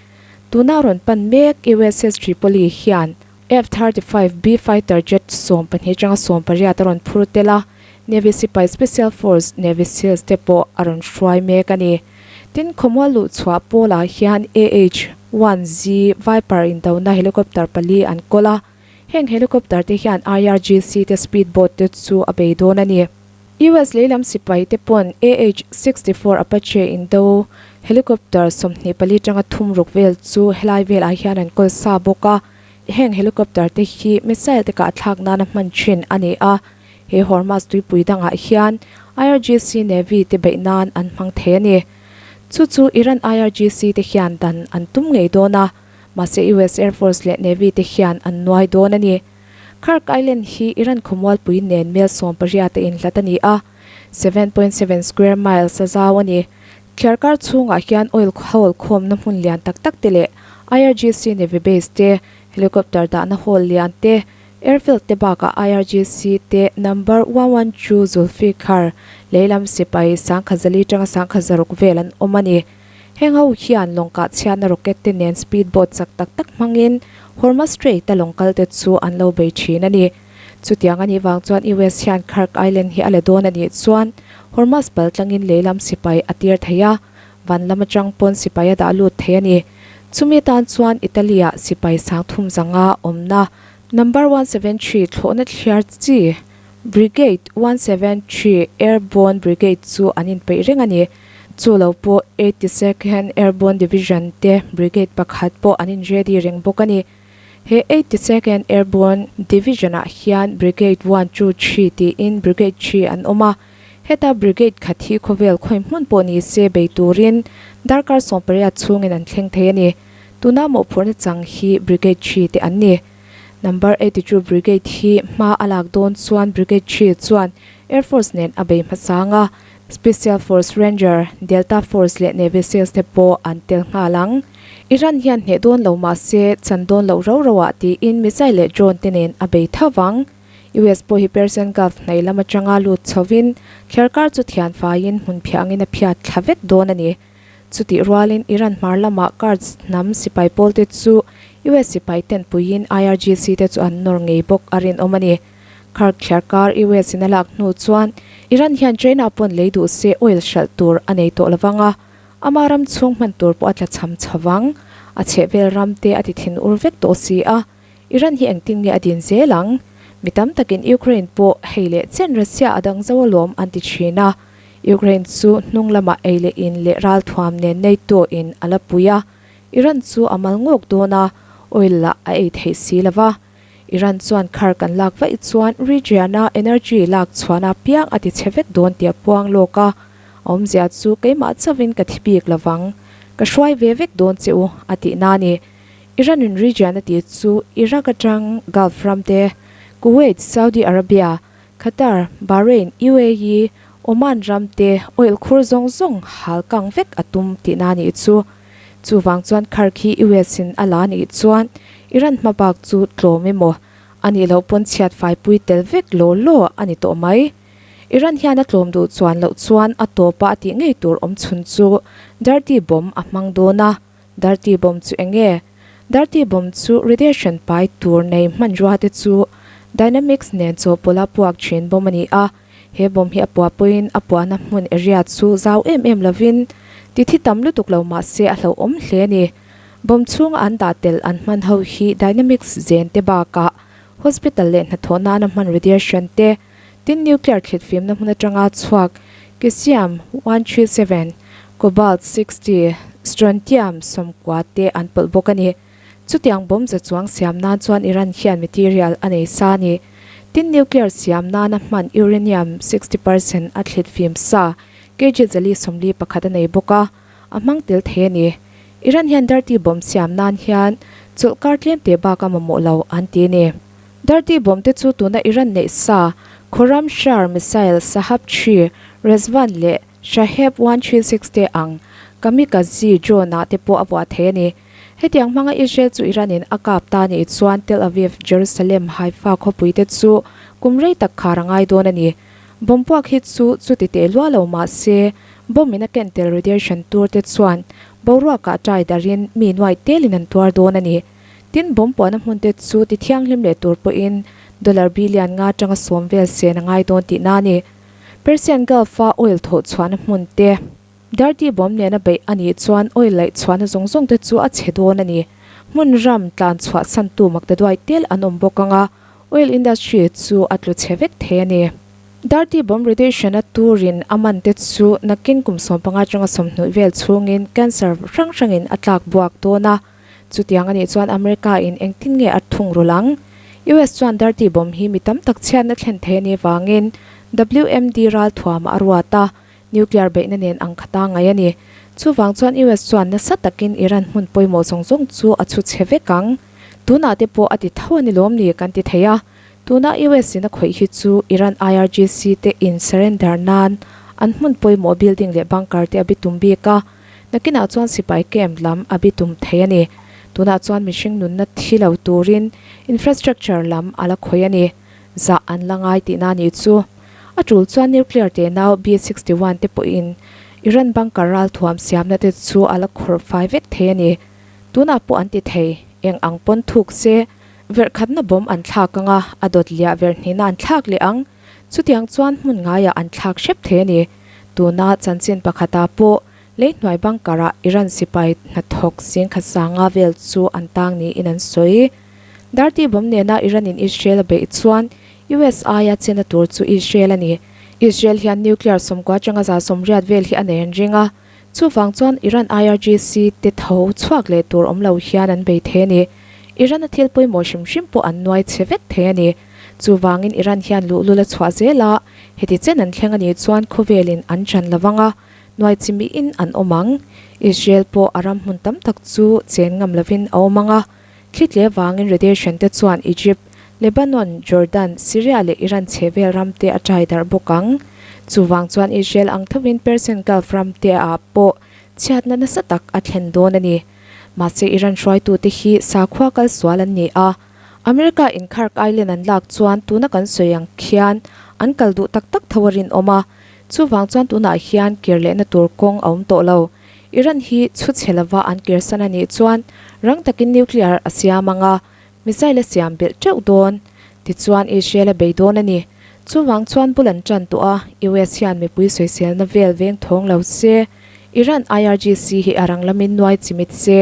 Tuna rawn pan mek USS Tripoli hian F-35B fighter jet 12 atanga 18 a rawn phur tel a, Navy sipai Special Force Navy Seals te pawh a rawn hruai mek a ni. Tin, khawmual luh chhuah pawlah hian AH-1Z Viper indona helicopter pali an kawl a, heng helicopter te hian IRGC te speed boat te chu a bei dawn a ni. US lehlam sipai te pawn AH-64 Apache indo helicopter 24 tanga thum ruk vel chu helai velah hian an kawl sa bawk a, heng helicopter te hi missile te kah thlak nana hman thin a ni a. He Hormuz tuipui dangah hian IRGC Navy te beih nan an hmang thei a ni. Chu chu Iran IRGC te hian dan an tum ngei dawn a, mahse US Air Force leh Navy te hian an nuai dawn a ni. Khark Island hi Iran khawmualpui nen mel 18 a inhlat a ni a, 7.7 square miles a zau a ni. Thliarkar chhungah hian oil hawl khawmna hmun lian tak tak te leh IRGC Navy base te, helicopter dahna hall lian te, Airfield te bakah IRGC te number 112 Zulfiqar lehlam sipai 1004 tanga 1006 vel an awm a ni. Heng ho hian lawng kah chhiatna rocket te nen speed boat chak tak tak hmangin Hormuz Strait a lawng kal te chu an lo bei thin a ni. Chutiang a nih vang chuan US hian Kharg Island hi a la dawn a nih chuan Hormuz pal tlangin lehlam sipai a tir thei a, van lam atang pawn sipai a dah lut thei a ni. Chumi atan chuan Italy-ah sipai 35 awmna Number 173 thlawhna thliar chi Brigade 173 Airborne Brigade chu an inpeih reng a ni. Chu lo pawh 82nd Airborne Division te brigade pakhat pawh an in ready reng bawk a ni. He 82nd Airborne Division-ah hian Brigade one two three tiin Brigade three an awm a. Heta brigade khat hi khawvel khawi hmun pawh ni se bei turin darkar 18 chhungin an thleng thei a ni. Tuna mawhphurhna chang hi Brigade 3 te an ni. Number 82 Brigade hi hma a lak dawn chuan Brigade 3 chuan Air Force nen a bei hmasang a, Special Force Ranger, Delta Force leh Navy Seals te pawh an tel nghal ang. Iran hian hneh dawn lo mah se chan dawn loh rau rau ah tiin missile leh drone te nen a bei tho vang. US pawh hi Persian Gulf hnaih lam atanga lut chhovin thliarkar chu thian faiin hmun phiah angin a phiat thla vek dawn a ni. Chutih rualin Iran hmar lamah Kurds hnam sipai pawlte chu US sipai ten puiin IRGC te chu an nawr ngei bawk a rinawm a ni. Khark thliarkar US in a lak hnu chuan Iran hian China pawn lei duh se oil hralh tur a nei tawh lovang a, ama ram chhung hman tur pawh a tla cham chho vang. A chhehvel ram te a ti thin ur vek tawh si a, Iran hi engtin nge a din zel ang? Mi tam takin Ukraine pawh hei leh chen Russia a dang zo alawm an ti thin a. Ukraine chu hnung lamah ei leh in leh ralthuam nen NATO in a la pui a, Iran chu a mal ngawk dawn a, oil lah a ei theih si lo va. Iran chuan khar kan lak vaih chuan region-a energy lak chhuahna piang a ti chhe vek dawn tih a puang lawk a, a awmzia chu keimah chauhin ka thi bik lovang, ka hruai ve vek dawn che u a tihna a ni. Iran-in region a tih chu Iraq atang Gulf ram te, Kuwait, Saudi Arabia, Qatar, Bahrain, UAE, Oman ram te oil khur zawng zawng hal kang vek a tum tihna a nih chu. Chuvang chuan Khark hi US in a la nih chuan Iran hma bak chu tlawm emaw a nih loh pawn chhiat faipui tel vek law law a ni tawh mai. Iran hian a tlawm duh chuan loh chuan a tawpa a tih ngei tur awm chhun chu dirty bomb a hmang dawn a. Dirty bomb chu eng nge? Dirty bomb chu radiation pai tur nei hmanrua te chu dynamics nen chawhpawlha puak thin bomb a ni a. He bomb hi a puah pawhin a puahna hmun area chu zau em em lovin ti thi tam lutuk lo mah se a hlauhawm hle a ni. Bomb chhunga an dah tel an hman ho hi dynamics zen te bakah hospital leh hnathawh nana hman radiation te, Tin, nuclear thlitfimna hmun atanga chhuak Caesium 137, Cobalt 60, Strontium 90 te an pawlh bawk a ni. Chutiang bomb za chuang siam nan chuan Iran hian material a nei sa a ni. Tin, nuclear siam nana hman uranium 60% a thlitfim sa kg 441 a nei bawk a, a hmang tel thei a ni. Iran hian dirty bomb siam nan hian chawlhkar tlemte bak a mamawh lo an ti a ni. Dirty bomb te chu tuna Iran neih sa Khorramshahr missile Shahab 3, Rezvan leh Shaheb 136 te ang kamikaze drone ah te pawh a vuah thei a ni. Hetiang hmanga Israel chu Iran in a kap ta nih chuan Tel Aviv, Jerusalem, Haifa khawpui te chu kum rei tak khar a ngai dawn a ni. Bomb puak hi chu chuti teh lua lo mah se bomb in a ken tel radiation tur te chuan boruakah tai darin mi nuai telin an tuar dawn a ni. Tin, bomb puahna hmun te chu ti thianghlim leh tur pawhin dollar billion nga atanga sawm vel sen a ngai dawn tihna a ni. Persian Gulf-a oil thawh chhuahna hmun te dirty bomb nena beih a nih chuan oil laih chhuahna zawng zawng te chu a chhe dawn a ni. Hmun ram tlan chhuah santu maktaduai tel an awm bawk anga oil industry chu a tlu chhe vek thei a ni. Dirty bomb radiation a turin a man te chu nakin kum 15 atanga 30 vel chhungin cancer hrang hrangin a tlak buak dawn a. Chutiang a nih chuan America in engtin nge a thung rul ang? US chuan dirty bomb hi mi tam tak chhiatna thlen thei a nih vangin WMD ralthuam a ruat a, nuclear beihna nen ang khata ngaih a ni. Chuvang chuan US chuan nasa takin Iran hmun pawimawh zawng zawng chu a chhu chhe vek ang. Tunah te pawh a ti tho a ni lawm ni kan ti thei a. Tuna US in a khawih hi chu Iran IRGC te in surrender nan an hmun pawimawh building leh bunker te a bitum bik a. Nakinah chuan sipai camp lam a bitum thei a ni. Tunah chuan mihring nunna thi lo turin infrastructure lam a la khawih a ni. Zah an la ngai tihna a nih chu. A tul chuan nuclear tenau B 61 te pawhin Iran bunker ralthuam siamna te chu a la khawrh fai vek thei a ni. Tunah pawh an ti thei. Eng ang pawn thuk se, verh khatna bomb an thlak anga a dawt liah verh hnihna an thlak leh ang. Chutiang chuan hmun ngaiah an thlak hrep thei a ni. Tuna chanchin pakhatah pawh leihnuai bunker-ah Iran sipai hnathawk zingkhat sanga vel chu an tang niin an sawi. Dirty bomb nena Iran-in Israel a beih chuan US aia chena tur chu Israel a ni. Israel hian nuclear sawmkua atanga 180 vel hi a nei an ring a, chuvang chuan Iran IRGC te tho chhuak leh tur awm lo hian an bei thei a ni. Iran-a thil pawimawh hrim hrim pawh an nuai chhe vek thei a ni. Chuvangin Iran hian luhlul a chhuah zel a, heti chen an thleng a nih chuan khawvelin an chan lo vang a, nuai chi miin an awm ang. Israel pawh a ram hmun tam tak chu chen ngam lovin a awm ang a, thli tle vangin radiation te chuan Egypt, Lebanon, Jordan, Syria leh Iran chhehvel ram te a tai darh bawk ang. Chuvang chuan Israel ang thovin Persian Gulf ram te ah pawh chhiatna nasa tak a thlen dawn a ni. Mahse Iran hruaitute hi sakhua kal sual an ni a. America in Khark Island an lak chuan tuna kan sawi ang khian an kal duh tak tak tho a rinawm a, chuvang chuan tunah hian kir lehna tur kawng a awm tawh lo. Iran hi chhu chhe lova an kirsan a nih chuan rang takin nuclear a siam ang a, missile a siam belh teuh dawn. Tichuan Israel a bei dawn a ni. Chuvang chuan bul an tan tawh a, US hian mipui sawiselna vel veng thawng lo se, Iran IRGC hi a rang lamin nuai chimit se,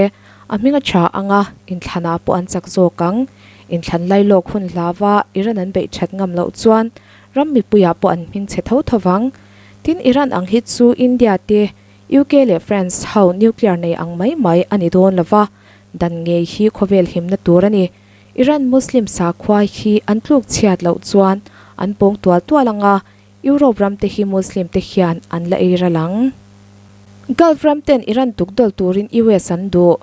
a hming a tha ang a, inthlanah pawh an chak zawk ang. Inthlan lailawk hun hlava Iran an beih that ngam loh chuan ram mipuiah pawh an hming chhe tho tho vang. Tin, Iran ang hi chu India te, UK leh France ho nuclear nei ang mai mai a ni dawn lo va, dan ngei hi khawvel himna tur a ni. Iran Muslim sakhua hi an tluk chhiat loh chuan an pawng tual tual ang a, Europe ram te hi Muslim te hian an la ei ral ang. Gulf ram ten Iran tukdawl turin US an duh.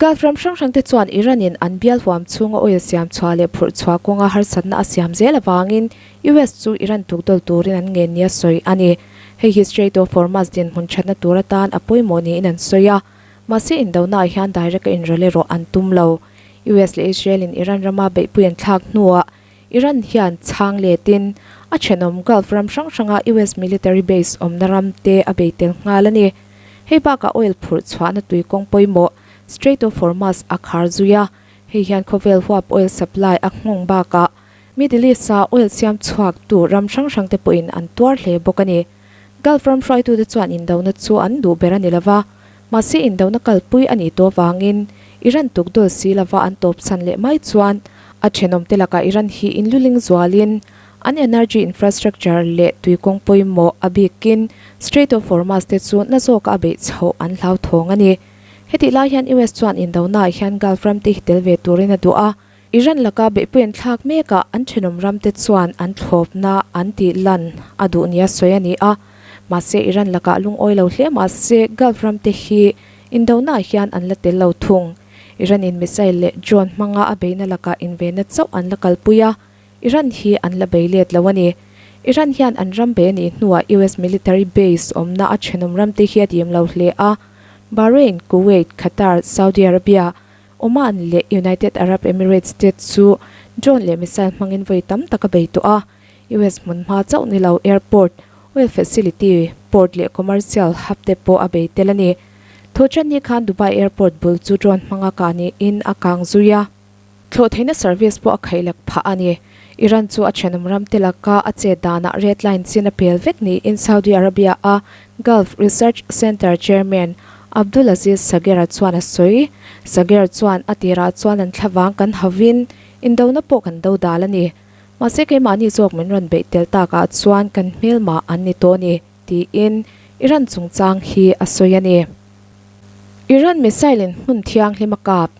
Gulf ram hrang hrang te chuan Iran in an bial huam chhunga oil siam chhuah leh phurh chhuah kawnga harsatna a siam zel avangin US chu Iran tukdawl turin an ngen nia sawi a ni. Hei hi Strait of Hormuz dinhmun thatna tur atan a pawimawh niin an sawi a. Mahse indonaah hian direct a inrawlh erawh an tum lo. US leh Israel in Iran rama beihpui an thlak hnuah Iran hian chhang letin a thenawm Gulf ram hrang hranga US military base awmna ram te a bei tel nghal a ni. Hei bakah oil phurh chhuahna tui kawng pawimawh Strait of Hormuz a khar zui a, hei hian khawvel huap oil supply a nghawng bakah Middle East-a oil siam chhuaktu ram hrang hrang te pawhin an tuar hle bawk a ni. Gulf ram hruaitute chuan indona chu an duh ber a ni lova, mahse indona kalpui a nih tawh avangin Iran tukdawl si lova an tawpchhan leh mai chuan a thenawmte lakah Iran hi inluling zualin an energy infrastructure leh tuikawng pawimawh a bikin Strait of Hormuz te chu na zawka a beih chhoh an hlauthawng a ni. Hetih lai hian US chuan indonaah hian Gulf ramte hi tel ve turin a duh a, Iran laka beihpui an thlak mekah an thenawm ramte chuan an thlawpna an tih lan a duh nia sawi a ni a. Mahse Iran lakah lungawi lo hle mahse Gulf ramte hi indonaah hian an la tel lo thung. Iran-in missile leh drone hmanga a beihna lakah invenna chauh an la kalpui a, Iran hi an la bei let lo a ni. Iran hian an ram bei a nih hnuah US military base awmna a thenawm ramte hi a dim lo hle a, Bahrain, Kuwait, Qatar, Saudi Arabia, Oman leh United Arab Emirates te chu drone leh missile hmangin vawi tam tak a bei tawh a, US hmunhma chauh ni lo airport, oil facility, port leh commercial hub te pawh a bei tel a ni. Thawhṭanni khan Dubai airport bul chu drone hmanga kah niin a kang zui a. Thlawhtheihna service pawh a khaihlak phah a ni. Iran chu a thenawm ram te laka a chet danah red line chin a pel vek niin Saudi Arabia a Gulf Research Centre chairman Abdulaziz Sager-a chuan a sawi. Sager chuan a tirah chuan an thlavang kan hauvin indona pawh kan do dal a ni. Mahse keimahni zawk min rawn beih tel takah chuan kan hmelmah an ni tawh a ni, tiin Iran chungchang hi a sawi a ni. Iran missile-in hmun thianghlim a kap.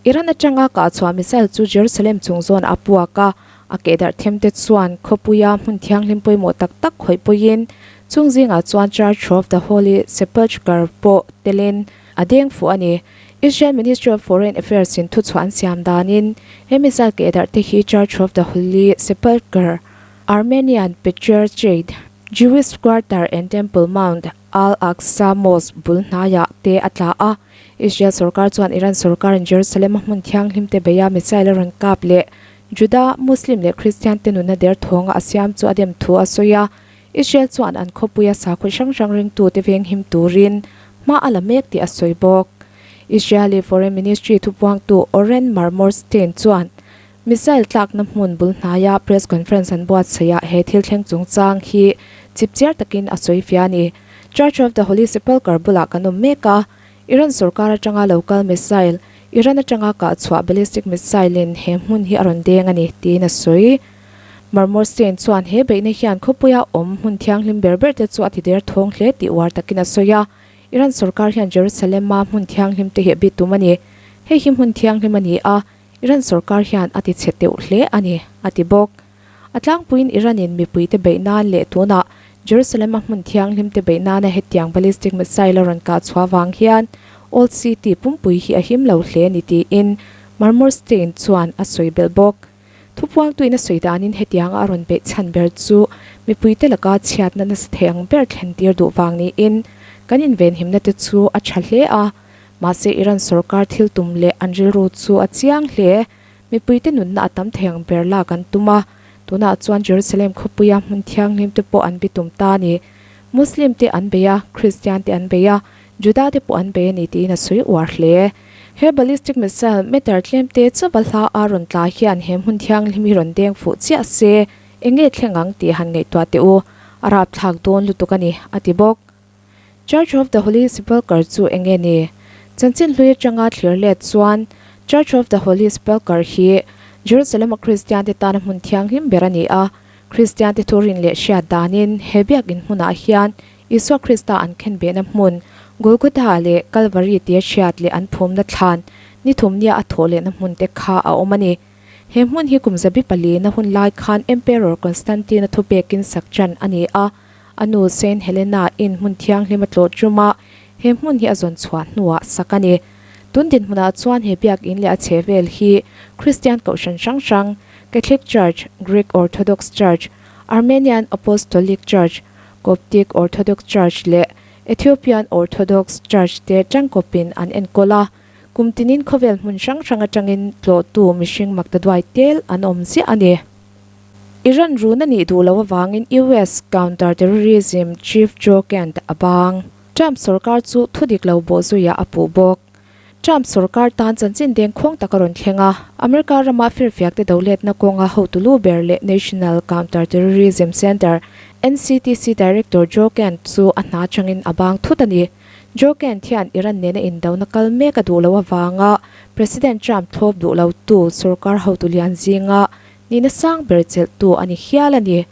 Iran atanga kahchhuah missile chu Jerusalem chung zawn a puak a, a kehdarh themte chuan khawpuia hmun thianghlim pawimawh tak tak khawih pawhin chung zingah chuan Church of the Holy Sepulchre pawh telin a deng fuh a ni. Israel Ministry of Foreign Affairs in thuchhuah an siam danin he missile kehdarh te hi Church of the Holy Sepulchre, Armenian Patriarchate, Jewish Quarter and Temple Mount, Al-Aqsa Mosque bul hnaiah te a tla a. Israel sorkar chuan Iran sorkarin Jerusalem a hmun thianghlim te beia missile a rawn kap leh Juda, Muslim leh Christian te nunna der thawnga a siam chu a dem thu a sawi a. Israel chuan an khawpuia sakhaw hrang hrang ringtute venghim turin hma a la mek tih a sawi bawk. Israeli Foreign Ministry thupuangtu Oren Marmorstein chuan Missile tlakna hmun bul hnaia press conference an buatsaihah he thil thleng chungchang hi chipchiar takin a sawi fia a ni. Church of the Holy Sepulchre bulah kan awm mek a, Iran sorkar atanga lo kal missile, Iran atanga kah chhuah ballistic missile in he hmun hi a rawn deng a ni, tiin a sawi. Marmorstein chuan he beihna hian khawpuia awm hmun thianghlim ber ber te chu a ti der thawng hle tih uar takin a sawi a. Iran sorkar hian Jerusalem-a hmun thianghlim te hi a bitum a ni. Hei hi hmun thianghlim a ni a, Iran sorkar hian a ti chhe teuh hle a ni, a ti bawk. A tlangpuiin Iran-in mipuite beih nan leh tunah Jerusalem-a hmun thianghlimte beih nana hetiang ballistic missile a rawn kah chhuah vang hian Old City pumpui hi a him lo hle a ni tiin Marmorstein chuan a sawi belh bawk. Thupuangtuin a sawi danin hetianga a rawn beih chhan ber chu mipuite laka chhiatna nasa thei ang ber thlen tir duh vang niin kan invenhimna te chu a tha hle a, Mahse Iran sorkar thil tum leh an rilru chu a chiang hle. Mipuite nunna a tam thei ang ber lak an tum a, tunah chuan Jerusalem khawpuia hmun thianghlim te pawh an bitum ta a ni. Muslim te an bei a, Christian te an bei a, Juda te pawh an bei a ni tiin a sawi uar hle. He ballistic missile meter tlem te chauha hla a rawn tla hian he hmun thianghlim hi rawn deng fuh chiah se, eng nge thleng ang tih han ngaihtuah teh u, a rapthlak dawn lutuk a ni, a ti bawk. Church of the Holy Sepulchre chu eng nge ni? Chanchin hlui atanga thlir let chuan Church of the Holy Sepulchre hi Jerusalem-a Kristiante tana hmun thianghlim ber a ni a. Kristiante thurin leh hriat danin he biakin hmunah hian Isua Krista an khenbehna hmun Golgotha leh Kalvari tia hriat leh an phumna thlan ni thumnia a thawh lehna hmun te kha a awm a ni. He hmun hi kum zabi palina hun lai khan Emperor Constantine-a thupekin sak ṭan a ni a. A nu Saint Helena in hmun thianghlim a tlawh ṭuma he hmun hi a zawn chhuah hnuah sak a ni. Tun dinhmunah chuan he biakinn leh a chhehvel hi Kristian kohhran hrang hrang, Catholic Church, Greek Orthodox Church, Armenian Apostolic Church, Coptic Orthodox Church leh Ethiopian Orthodox Church te tangkawpin an enkawl a. Kum tinin khawvel hmun hrang hrang atangin tlawhtu mihring maktaduai tel an awm ziah a ni. Iran run a nih duh loh avangin US Counter-Terrorism Chief Joe Kent a bang. Trump sorkar chu thudik lo bawhzuiah a puh bawk. Trump sorkar tan chanchin dengkhawng tak a rawn thleng a, America rama firfiakte doletna kawnga hotu lu ber leh National Counter-Terrorism Center, NCTC, Director Joe Kent chu a hna changin a bang thut a ni. Joe Kent hian Iran nena indona kal mek a duh loh avanga President Trump thlawp duh lotu sorkar hotu lian zinga nihna sang ber chelhtu a ni hial a ni.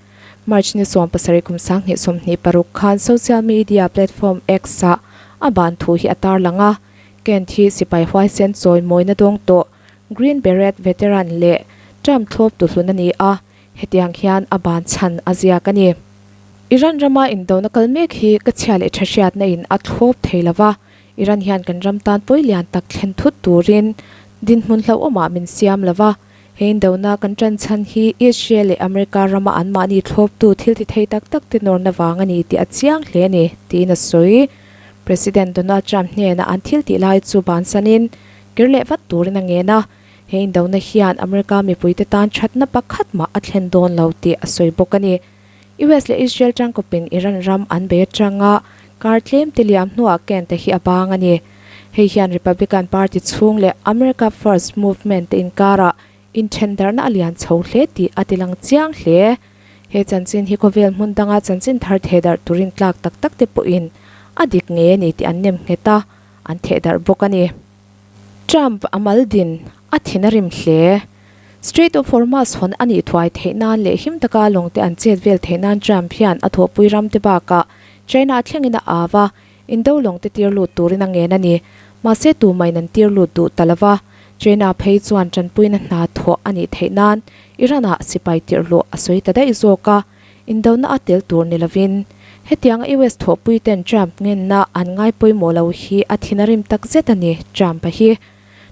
March ni 17 kum 2026 khan social media platform X-ah a ban thu hi a tarlang a, Kent hi sipai huaisen chawimawina dawng tawh Green Beret veteran leh Trump thlawptu hlun a ni a, Hetiang hian a ban chhan a ziak a ni. Iran rama indona kal mek hi ka chhia leh tha hriatna in a thlawp thei lo va, Iran hian kan ram tan pawi lian tak thlen thut turin dinhmun hlauhawmah min siam lo va, he indona kan tan chhan hi Israel leh America rama anmahni thlawptu thil ti thei tak tak te nawrna vang a ni tih a chiang hle a ni, tiin a sawi. President Donald Trump hnenah an thil tih lai chu bansanin kir leh vat turin a ngen a. He indona hian America mipuite tan thatna pakhat mah a thlen dawn lo tih a sawi bawk a ni. US leh Israel tangkawpin Iran ram an bei atanga kar tlem te liam hnuah Kent-a hi a bang a ni. Hei hian Republican Party chhung leh America First Movement te inkarah inthendarhna a lian chho hle tih a tilang chiang hle. He chanchin hi khawvel hmun danga chanchin thar thehdarh turin tlak tak tak te pawhin a dik ngei a ni tih an nem nghet a, an thehdarh bawk a ni. Trump a mal din a thin a rim hle. Strait of Hormuz hawn a nih thuai theih nan leh him taka lawng te an chet vel theih nan Trump hian a thawhpui ram te bakah China thlengin a au a, indo lawng te tir lut turin a ngen a ni. Mahse tumahin an tir lut duh ta lo va, China phei chuan tanpuina hna thawh a nih theih nan Iran-ah sipai tirhluh a sawi ta daih zawk a. Indona a tel tur ni lovin, hetianga US thawhpuiten Trump ngenna an ngai pawimawh lo hi a thin a rim tak zet a ni, Trump-a hi.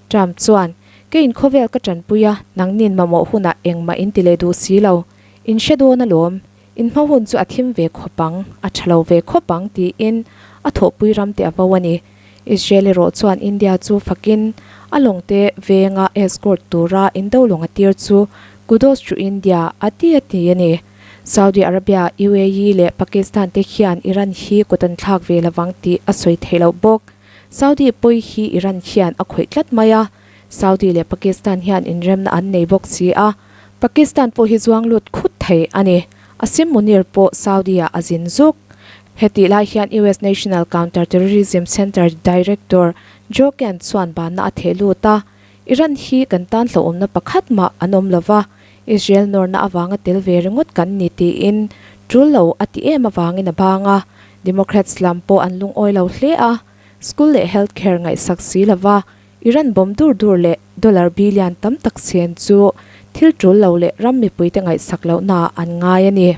Trump chuan, Keiin khawvel ka tanpui a, nangnin mamawh hunah engmah in ti leh duh si lo. In hre dawn alawm. In hma hun chu a thim ve khawp ang, a tha lo ve khawp ang, tiin a thawhpui ram te a vo a ni. Israel erawh chuan India chu fakin a lawngte venga escort tura indo lawng a tir chu Kudos to India a ti a ti a ni. Saudi Arabia, UAE leh Pakistan te hian Iran hi kut an thlak ve lovang tih a sawi theih loh bawk. Saudi pawi hi Iran hian a khawih tlat mai a, Saudi leh Pakistan hian inremna an nei bawk si a, Pakistan pawh hi zuang lut khut thei a ni. Asim Munir pawh Saudi-ah a zin zuk. Hetih lai hian US National Counter-Terrorism Center Director Joe Kent chuan banna a theh lut a, Iran hi kan tan hlauhawmna pakhat mah an awm lo va, Israel nawrna avanga tel ve ringawt kan ni tiin tul lo a ti em avangin a bang a. Democrats lam pawh an lungawi lo hle a, school leh health care ngaihsak si lo va, Iran bawm dur dur leh dollar billion tam tak sen chu thil tul lo leh ram mipuite ngaihsak lohna an ngai a ni.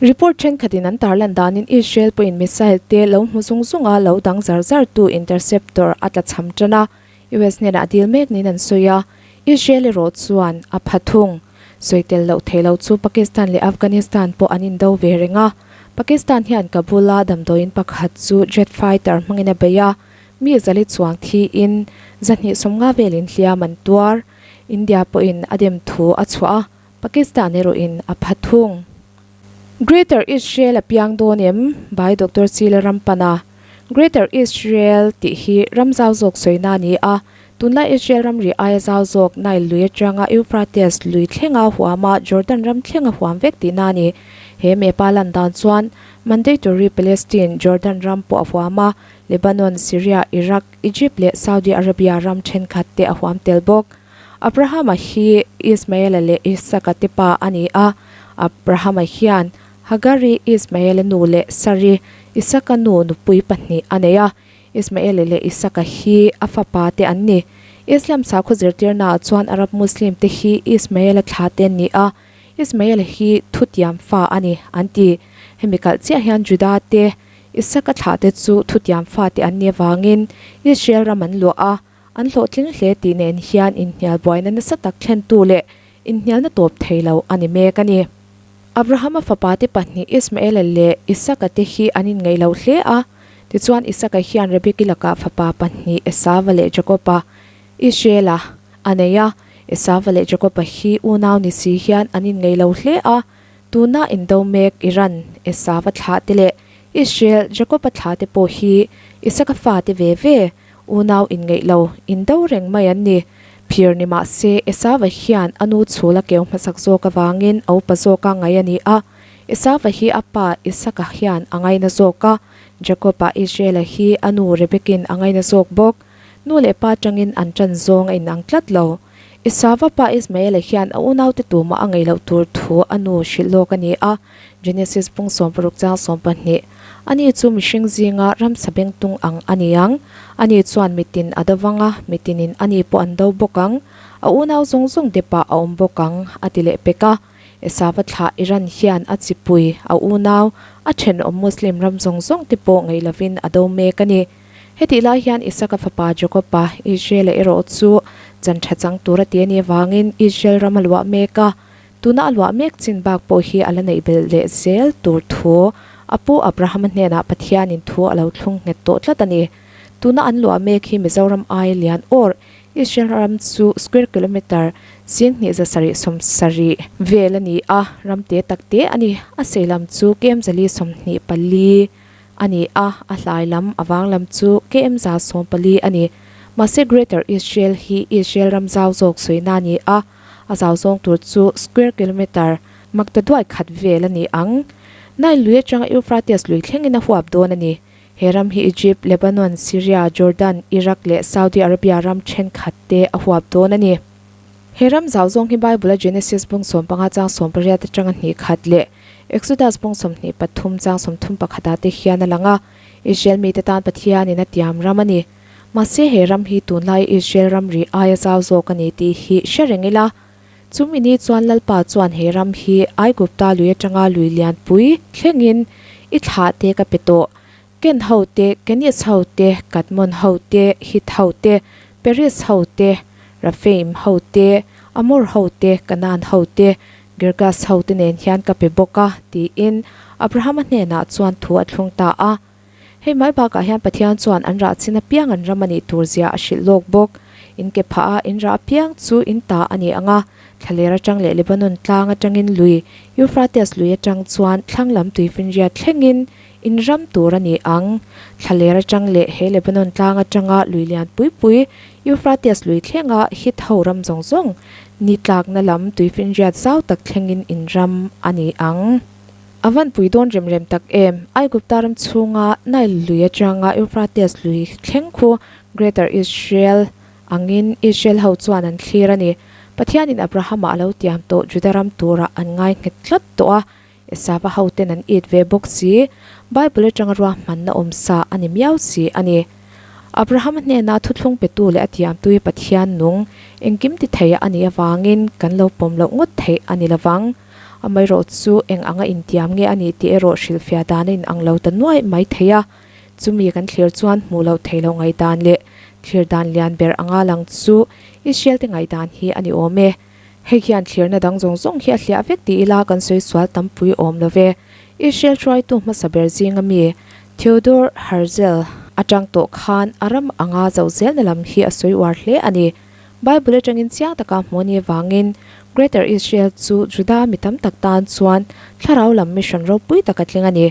Report thenkhatin an tarlan danin Israel pawhin missile te lo hmu zung zunga lo dang zar zartu interceptor a tlachham tan a, US hnenah a dil mek niin an sawi a, Israel erawh chuan a pha thung. Sawi tel loh theih loh chu Pakistan leh Afghanistan pawh an indo ve reng a, Pakistan hian Kabul-a damdawiin pakhat chu jet fighter hmangin a bei a, mi zali chuang thiin 250 velin hliam an tuar. India pawhin a dem thu a chhuah a, Pakistan erawhin a pha thung. Greater Israel a piang dawn em? By Doctor Sila Rampana. Greater Israel tih hi ram zau zawk sawina a ni a, tunlai Israel ramri aia zau zawk Nile lui atanga Euphrates lui thlenga huama Jordan ram thlenga huam vek tihna a ni. He mepa lan dan chuan Mandatory Palestine, Jordan ram pawh a huam a, Lebanon, Syria, Iraq, Egypt leh Saudi Arabia ram thenkhat te a huam tel bawk. Abrahama hi Ismaela leh Isaka te pa a ni a, Abrahama hian Hagari, Ismaela nu leh Sari, Isaka nu nupui pahnih a nei a. Ismaela leh Isaka hi a fapa te an ni. Islam sakhaw zirtirnaah chuan Arab Muslim te hi Ismaela thla te an ni a, Ismaela hi thutiam fa a ni, an ti. Hemi kalh chiah hian Juda te, Isaka thlah te chu thutiam fa te an ni avangin Israel ram an luah a, an hlawhtling hle tih nen hian inhnial buaina nasa tak thlentu leh inhnialna tawp thei lo a ni mek a ni. Abrahama fapate pahnih Ismaela leh Isaka te hi an inngeih lo hle a, tichuan Isaka hian Rebeki lakah fapa pahnih Esava leh Jakoba, Israela, a nei a. Esava leh Jakoba hi unau ni si hian an inngeih lo hle a, tuna indo mek Iran, Esava thlah te leh Israel, Jakoba thlah te pawh hi Isaka fate ve ve Unau inngeih lo, indo reng mai an ni. Phir ni mah se, Esava hian a nu chhul a keu hmasak zawk avangin a upa zawka ngai a ni a. Esava hi a pa Isaka hian a ngaina zawk a, Jakob-a Israel-a hi a nu Rebekin a ngaina zawk bawk. Nu leh pa atangin an ṭan zawng a inang tlat lo. Esava pa Ismael-a hian a unaute tumah a ngaih loh tur thu a nu hrilh lawk a ni a, Genesis pung 16 chang 12. Ani chu mihring zinga ramsa bengtung ang a ni ang. Ani chuan mitin a do vang a, mitinin ani pawh an do bawk ang. A unau zawng zawng depah a awm bawk ang, a ti leh pek a. Esava thlah Iran hian a chipui, a unau, a thenawm Muslim ram zawng zawng te pawh ngaih lovin a do mek a ni. Hetih lai hian Isaka fapa Jakob-a, Israel-a erawh chu chan tha chang tur a ti a nih avangin Israel ram a luah mek a. Tuna a luah mek chin bak pawh hi a la neih belh leh zel tur thu a pu Abrahama hnenah Pathianin thu a lo thlung nghet tawh tlat a ni. Tuna an luah mek hi Mizoram aia lian awr Israel ram chu square kilometre 2770 vel a ni a, ram te tak te a ni. A sei lam chu kem 424. A ni a, a hlai lam, a vang lam chu KM 114 a ni. Mahse Greater Israel hi Israel ram zau zawk sawina a ni a, a zau zawng tur chu square kilometre makta duai khat vel a ni ang. Nile lui atanga Euphrates lui thlengin a huap dawn a ni. He ram hi Egypt, Lebanon, Syria, Jordan, Iraq leh Saudi Arabia ram thenkhat te a huap dawn a ni. He ram zau zawng hi Bible-a Genesis bung 15 chang 18 atanga hnih khat leh Exodus bung 23 chang 31 ah te hian a lang a, Israel mite tan Pathianin a tiam ram a ni. Mahse he ram hi tunlai Israel ramri aia zau zawk a ni tih hi hre reng ila. Chumi ni chuan Lalpa chuan he ram hi Aigupta lui atanga lui lianpui thlengin i thlah te ka pe tawh. Ken ho te, Kenis ho te, Kadmon ho te, Hit ho te, Peris ho te, Raphaim ho te, Amor ho te, Kanaan ho te, Girgas ho te nen hian ka pe bawk a, tiin Abrahama hnenah chuan thu a thlung ta a. Hei mai bakah hian Pathian chuan an rah chin apiang an ram a nih tur zia a hrilh lawk bawk. In ke phah a, in rah apiang chu in ta a ni ang a, thlaler atang leh Lebanon tlang atangin lui, Euphrates lui atang chuan thlang lam tuifinriat thlengin In ram tur a ni ang. Thlaler atang leh he Lebanon tlang atanga lui lian pui pui, Euphrates lui thlenga Hit ho ram zawng zawng ni tlakna lam tuifinriat zau tak thlengin in ram a ni ang. A van pui dawn rem rem tak em? Aigupta ram chhunga Nile lui atanga Euphrates lui thleng khu Greater Israel angin Israel ho chuan an thlir a ni. Pathianin Abrahama a lo tiam tawh Juda ram turah an ngai nghet tlat tawh a. Esava hoten an it ve bawk si, Bible atanga ruahmanna awm sa a ni miau si a ni. Abrahama hnena thuthlung petu leh a tiamtui Pathian nung engkim ti thei a nih avangin kan lo pawm loh ngawt theih a ni lovang. Amaherawh chu eng anga intiam nge a nih tih erawh hrilhfiah dan a inang lo ta nuaih mai thei a. Chumi kan thlir chuan hmuh loh theih loh ngaihdan leh thlir dan lian ber anga lang chu Israel te ngaihdan hi a ni awm e. Hei hian thlirna dang zawng zawng hi a hliah vek ti ila kan sawi sual tampui awm lo ve. Israel hruaitu hmasa ber zinga mi Theodor Herzl atang tawh khan a ram anga zoh zelna lam hi a sawi uar hle a ni. Bible atangin chiang taka hmuh a nih avangin Greater Israel chu Juda mi tam tak tan chuan thlarau lam mission ropui tak a tling a ni.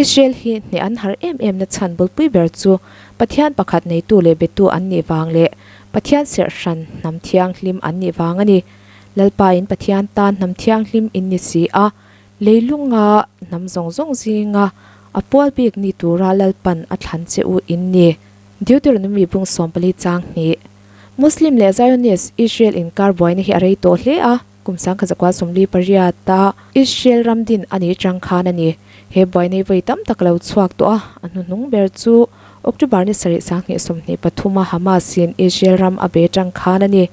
Israel hi hneh an har em em na chhan bulpui ber chu Pathian pakhat neitu leh betu an nih vang leh Pathian serh hran hnam thianghlim an nih vang a ni. Lalpa in Pathian tan hnam thianghlim in ni si a, leilunga hnam zawng zawng zinga a pual bik ni tura Lalpan a thlan che u in ni. Deuteronomy bung 14 chang hnih. Muslim leh Zionist Israel inkar buaina hi a rei tawh hle a. Kum 1948 a Israel ram din a nih chang khan a ni. He buaina hi vawi tam tak lo chhuak tawh a, a hnuhnung ber chu October ni sarih 2023 a Hamas in Israel ram a be chang khan a ni.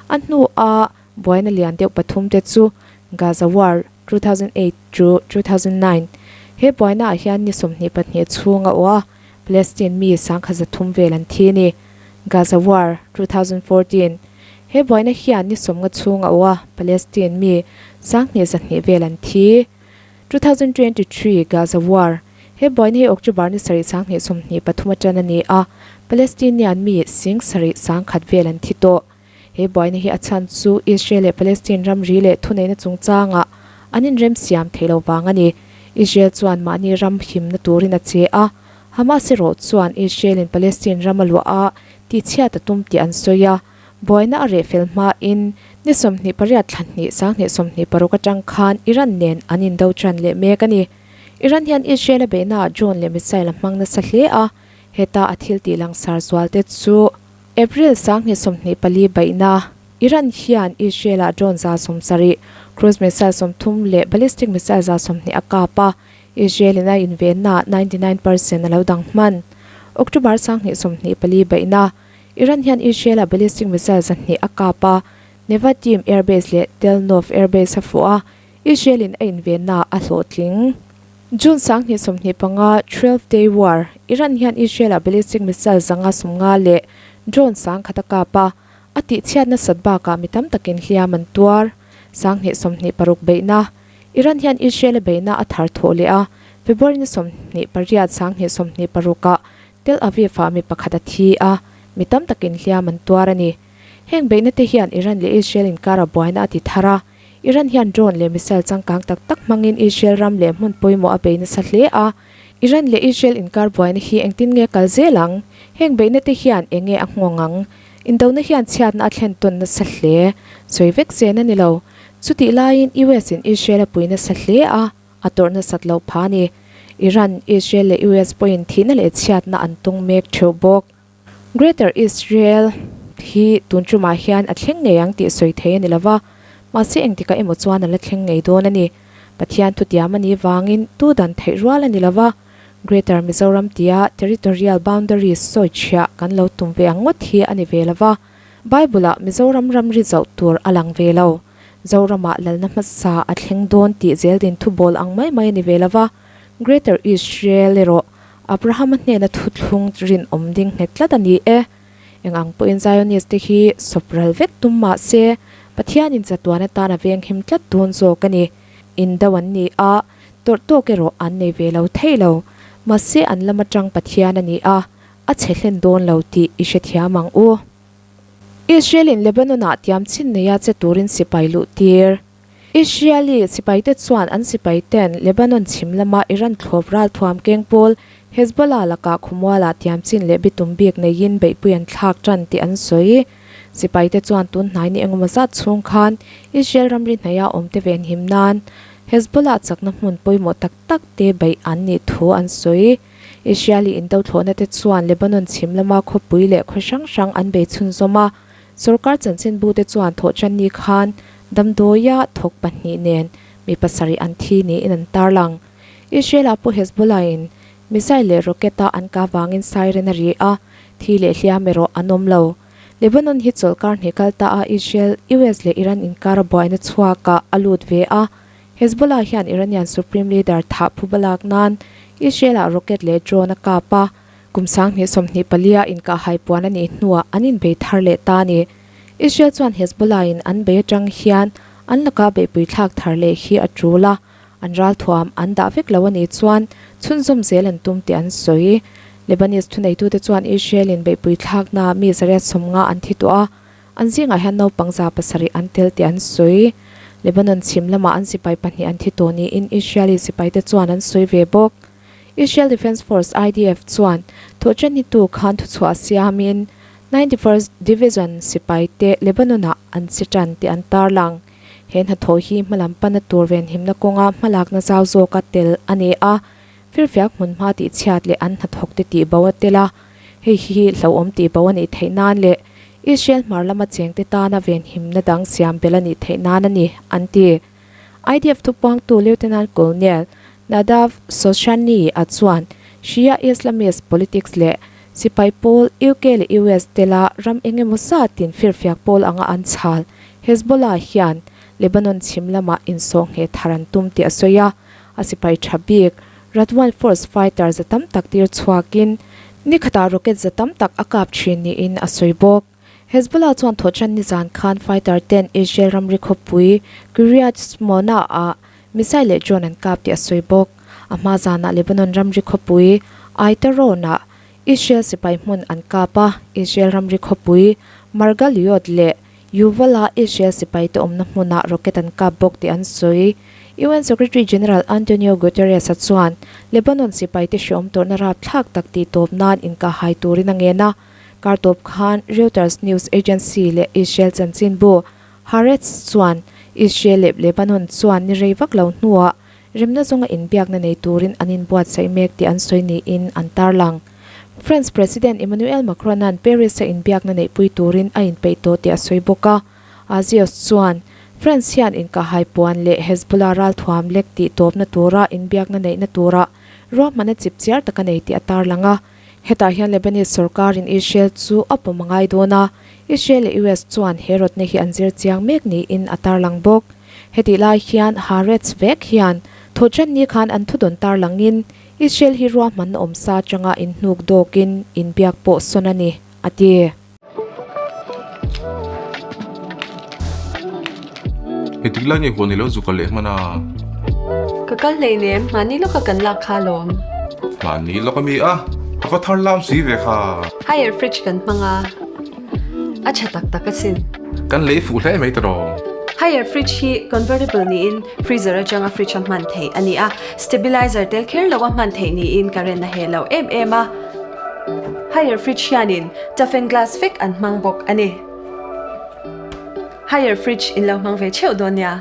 A hnu a buaina lian deuh pathum te chu Gaza War, 2008 to 2009, He buaina ah hian ni 22 chhung a awh a, Palestine mi 1,300 vel an thi a ni. Gaza War, 2014, He buaina hian ni sawmnga chhung a awh a, Palestine mi 2,200 vel an thi. 2023 Gaza War, He buaina hi October ni sarih 2023 atan a ni a, Palestinian mi sing sarih 1,000 vel an thi tawh. He buaina hi a chhan chu Israel leh Palestine ramri leh thuneihna chungchangah an inremsiam theih lo vang a ni. Israel chuan mahni ram himna turin a che a, Hamas erawh chuan Israel in Palestine ram a luah a tihchhiat a tum tih an sawi a, buaina a reh fel hmain ni 28 thla hnih 2026 atang khan Iran nen an indo tan leh mek a ni. Iran hian Israel a beihnaah drone leh missile a hmang nasa hle a, heta a thil tih langsar zual te chu April 2024 beihna Iran hian Israel ah drone 70, cruise missile 30 leh ballistic missile 20 a kap a, Israel in a invenna 99 percent a lo dang hman. October 2024 beihna Iran hian Israel ah ballistic missile 200 a kap a, Nevatim Air Base leh Tel Nof Air Base a fuh a, Israel in a invenna a hlawhtling. June 2025 Twelve Day War Iran hian Israel ah ballistic missile 150 leh drone 1000 a kap a, a tihchhiat nasat bakah mi tam takin hliam an tuar. 2026 beihna Iran hian Israel a beihna a thar thawh leh a, February ni 28 2026 ah Tel Aviv ah mi pakhat a thi a, mi tam takin hliam an tuar a ni. Heng beihna te hian Iran leh Israel inkara buaina a ti thar a, Iran hian drone leh missile changkang tak tak hmangin Israel ram leh hmun pawimawh a bei nasa hle a. Iran leh Israel inkar buaina hi engtin nge kal zel ang? Heng beihna te hian eng nge a nghawng ang? Indona hian chhiatna a thlen tawn nasa hle. Sawi vek zen a ni lo. Chutih laiin US in Israel a pui nasa hle a, a tawrh nasat loh pha a ni. Iran, Israel leh US pawhin thihna leh chhiatna an tung mek theuh bawk. Greater Israel hi tun tumah hian a thleng ngei ang tih sawi thei a ni lova, mahse engtikah emaw chuan a la thleng ngei dawn a ni. Pathian thutiam a nih vangin tu dan theih rual a ni lova, Greater Mizoram tia territorial boundaries sawi chhiah kan lo tum ve ang ngawt hi a ni ve lova, Bible-ah Mizoram ramri zauh tur a lang ve lo. Zoramah lalna hmasa a thleng dawn tih zeldin thubawl ang mai mai a ni ve lova, Greater Israel erawh Abrahama hnena thuthlung rinawm ding nghet tlat a ni e. Eng ang pawhin Zionist te hi sawp ral vek tum mah se, Pathianin chatuan atan a venghim tlat dawn zawk a ni. Indo an ni a, tawrh tawk erawh an nei ve lo thei lo. Mahse an lam atang Pathian a ni a, a chhe hlen dawn lo tih i hrethiam ang u. Israel-in Lebanon-ah tiam chin neia che turin sipai luh tir. Israeli sipaite chuan an sipaiten Lebanon chhim lama Iran thlawp ralthuam keng pawl Hezbollah lakah khawmualah tiam chin leh bitum bik neiin beihpui an thlak tan tih an sawi. Sipaite chuan tun hnai ni engemaw zat chhung khan Israel ramri hnaia awmte venhim nan Hezbollah chakna hmun pawimawh tak tak te beih an nih thu an sawi. Israeli indothlawhna te chuan Lebanon chhim lama khawpui leh khaw hrang hrang an bei chhunzawm a. Sorkar chanchinbute chuan thawhṭanni khan damdawia thawk pahnih nen mi pasarih an thi niin an tarlang. Israel-ah pawh Hezbollah-in missile leh rocket-a an kah vangin siren a ri a, thi leh hliam erawh an awm lo. Lebanon hi chawlhkar hnih kal ta a Israel, US leh Iran inkara buaina chhuakah a lut ve a. Hezbollah hian Iranian Supreme Leader thah phuba lak nan Israel-ah rocket leh drone a kap a. Kum 2024 a inkahhai puan a nih hnuah an inbei thar leh ta a ni. Israel chuan Hezbollah-in an bei atang hian an laka beihpui thlak thar leh hi a tul a, an ralthuam an dah vek lo a nih chuan chhunzawm zel an tum tih an sawi. Lebanese thuneitute chuan Israel-in beihpui thlakna mi 150 an thi tawh a, an zingah hian naupang 700 an tel tih an sawi. Lebanon chhim lamah an sipai pahnih an thi tawh niin Israeli sipaite chuan an sawi ve bawk. Israel Defense Force, IDF, chuan thawhṭannitu khan thuchhuah siamin 91st Division sipaite Lebanon-ah an che ṭan tih an tarlang. He hnathawh hi hmalam pana tur venhimna kawnga hmalakna zau zawka tel a ni a, firfiak hmunhma tihchhiat leh an hnathawkte tihbo a tel a, hei hi hlauhawm tihbo a nih theih nan leh Israel hmar lama chengte tana venhimna dang siam belh a nih theih nan a ni, an ti. IDF thupuangtu Lieutenant Colonel Nadav Shoshani-a chuan Shia Islamist politics leh sipai pawl UK leh US tela ram eng emaw zatin firfiak pawl anga an chhal Hezbollah hian Lebanon chhim lamah insawhngheh thar an tum tih a sawi a, a sipai tha bik Radwan Force fighter za tam tak tir chhuakin ni khatah rocket za tam tak a kap thin niin a sawi bawk. Hezbollah chuan thawhchan nizan khan fighter ten Israel ramri khawpui Kiryat Shmona-ah missile leh drone an kap tih a sawi bawk. A hma zanah Lebanon ramri khawpui Aitaron-ah Israel sipai hmun an kap a, Israel ramri khawpui Margaliot leh Yuval-a Israel sipaite awmna hmunah rocket an kap bawk tih an sawi. UN Secretary General Antonio Guterres-a chuan Lebanon sipaite hreawm tawrhna rapthlak tak tih tawp nan inkahhai turin a ngen a. Kar tawp khan Reuters news agency leh Israel chanchinbu Haaretz chuan Israel leh Lebanon chuan ni rei vak lo hnuah Remna zawnga inbiakna nei turin an inbuatsaih mek tih an sawi niin an tarlang. France President Emmanuel Macron-a'n Paris-a inbiakna neihpui turin a inpeih tawh tih a sawi bawk a. Axios chuan, France hian inkahhai puan leh Hezbollah ralthuam lek tih tawpna tura inbiakna neihna tura ruahmanna chipchiar tak a nei tih a tarlang a. Hetah hian Lebanese sorkarin Israel chu a pawm a ngai dawn a, Israel leh US chuan he rawtna hi an zir chiang mek niin a tarlang bawk. Hetih lai hian Haaretz vek hian thawhṭanni khan an thudawn tarlangin Israel hi ruahmanna awmsa atanga inhnuk dawkin inbiak pawh sawn a ni, a ti. Hetik lai nge huan i lo zu kal leh hman a? Ka kal hleinem, mahni lawka kan lak kha alawm. Mahni lawk a mi a, a va thar lam si ve kha. Higher fridge kan hmang a, a tha tak tak asin. Kan lei fuh hle mai tawh. Higher fridge hi convertible niin freezer atanga fridge a hman theih a ni a, stabilizer tel kher lo a hman theih niin current a heh lo em em a. Higher fridge hianin toughen glass vek an hmang bawk a ni. Higher fridge in lo hmang ve theuh dawn nia.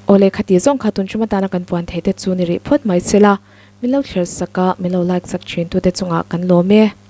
Awle khati zawng kha tun ṭum atana kan puan theih te chu ni rih phawt mai se la, min lo thlir sak a, min lo like sak ṭhin tute chungah kan lawm e.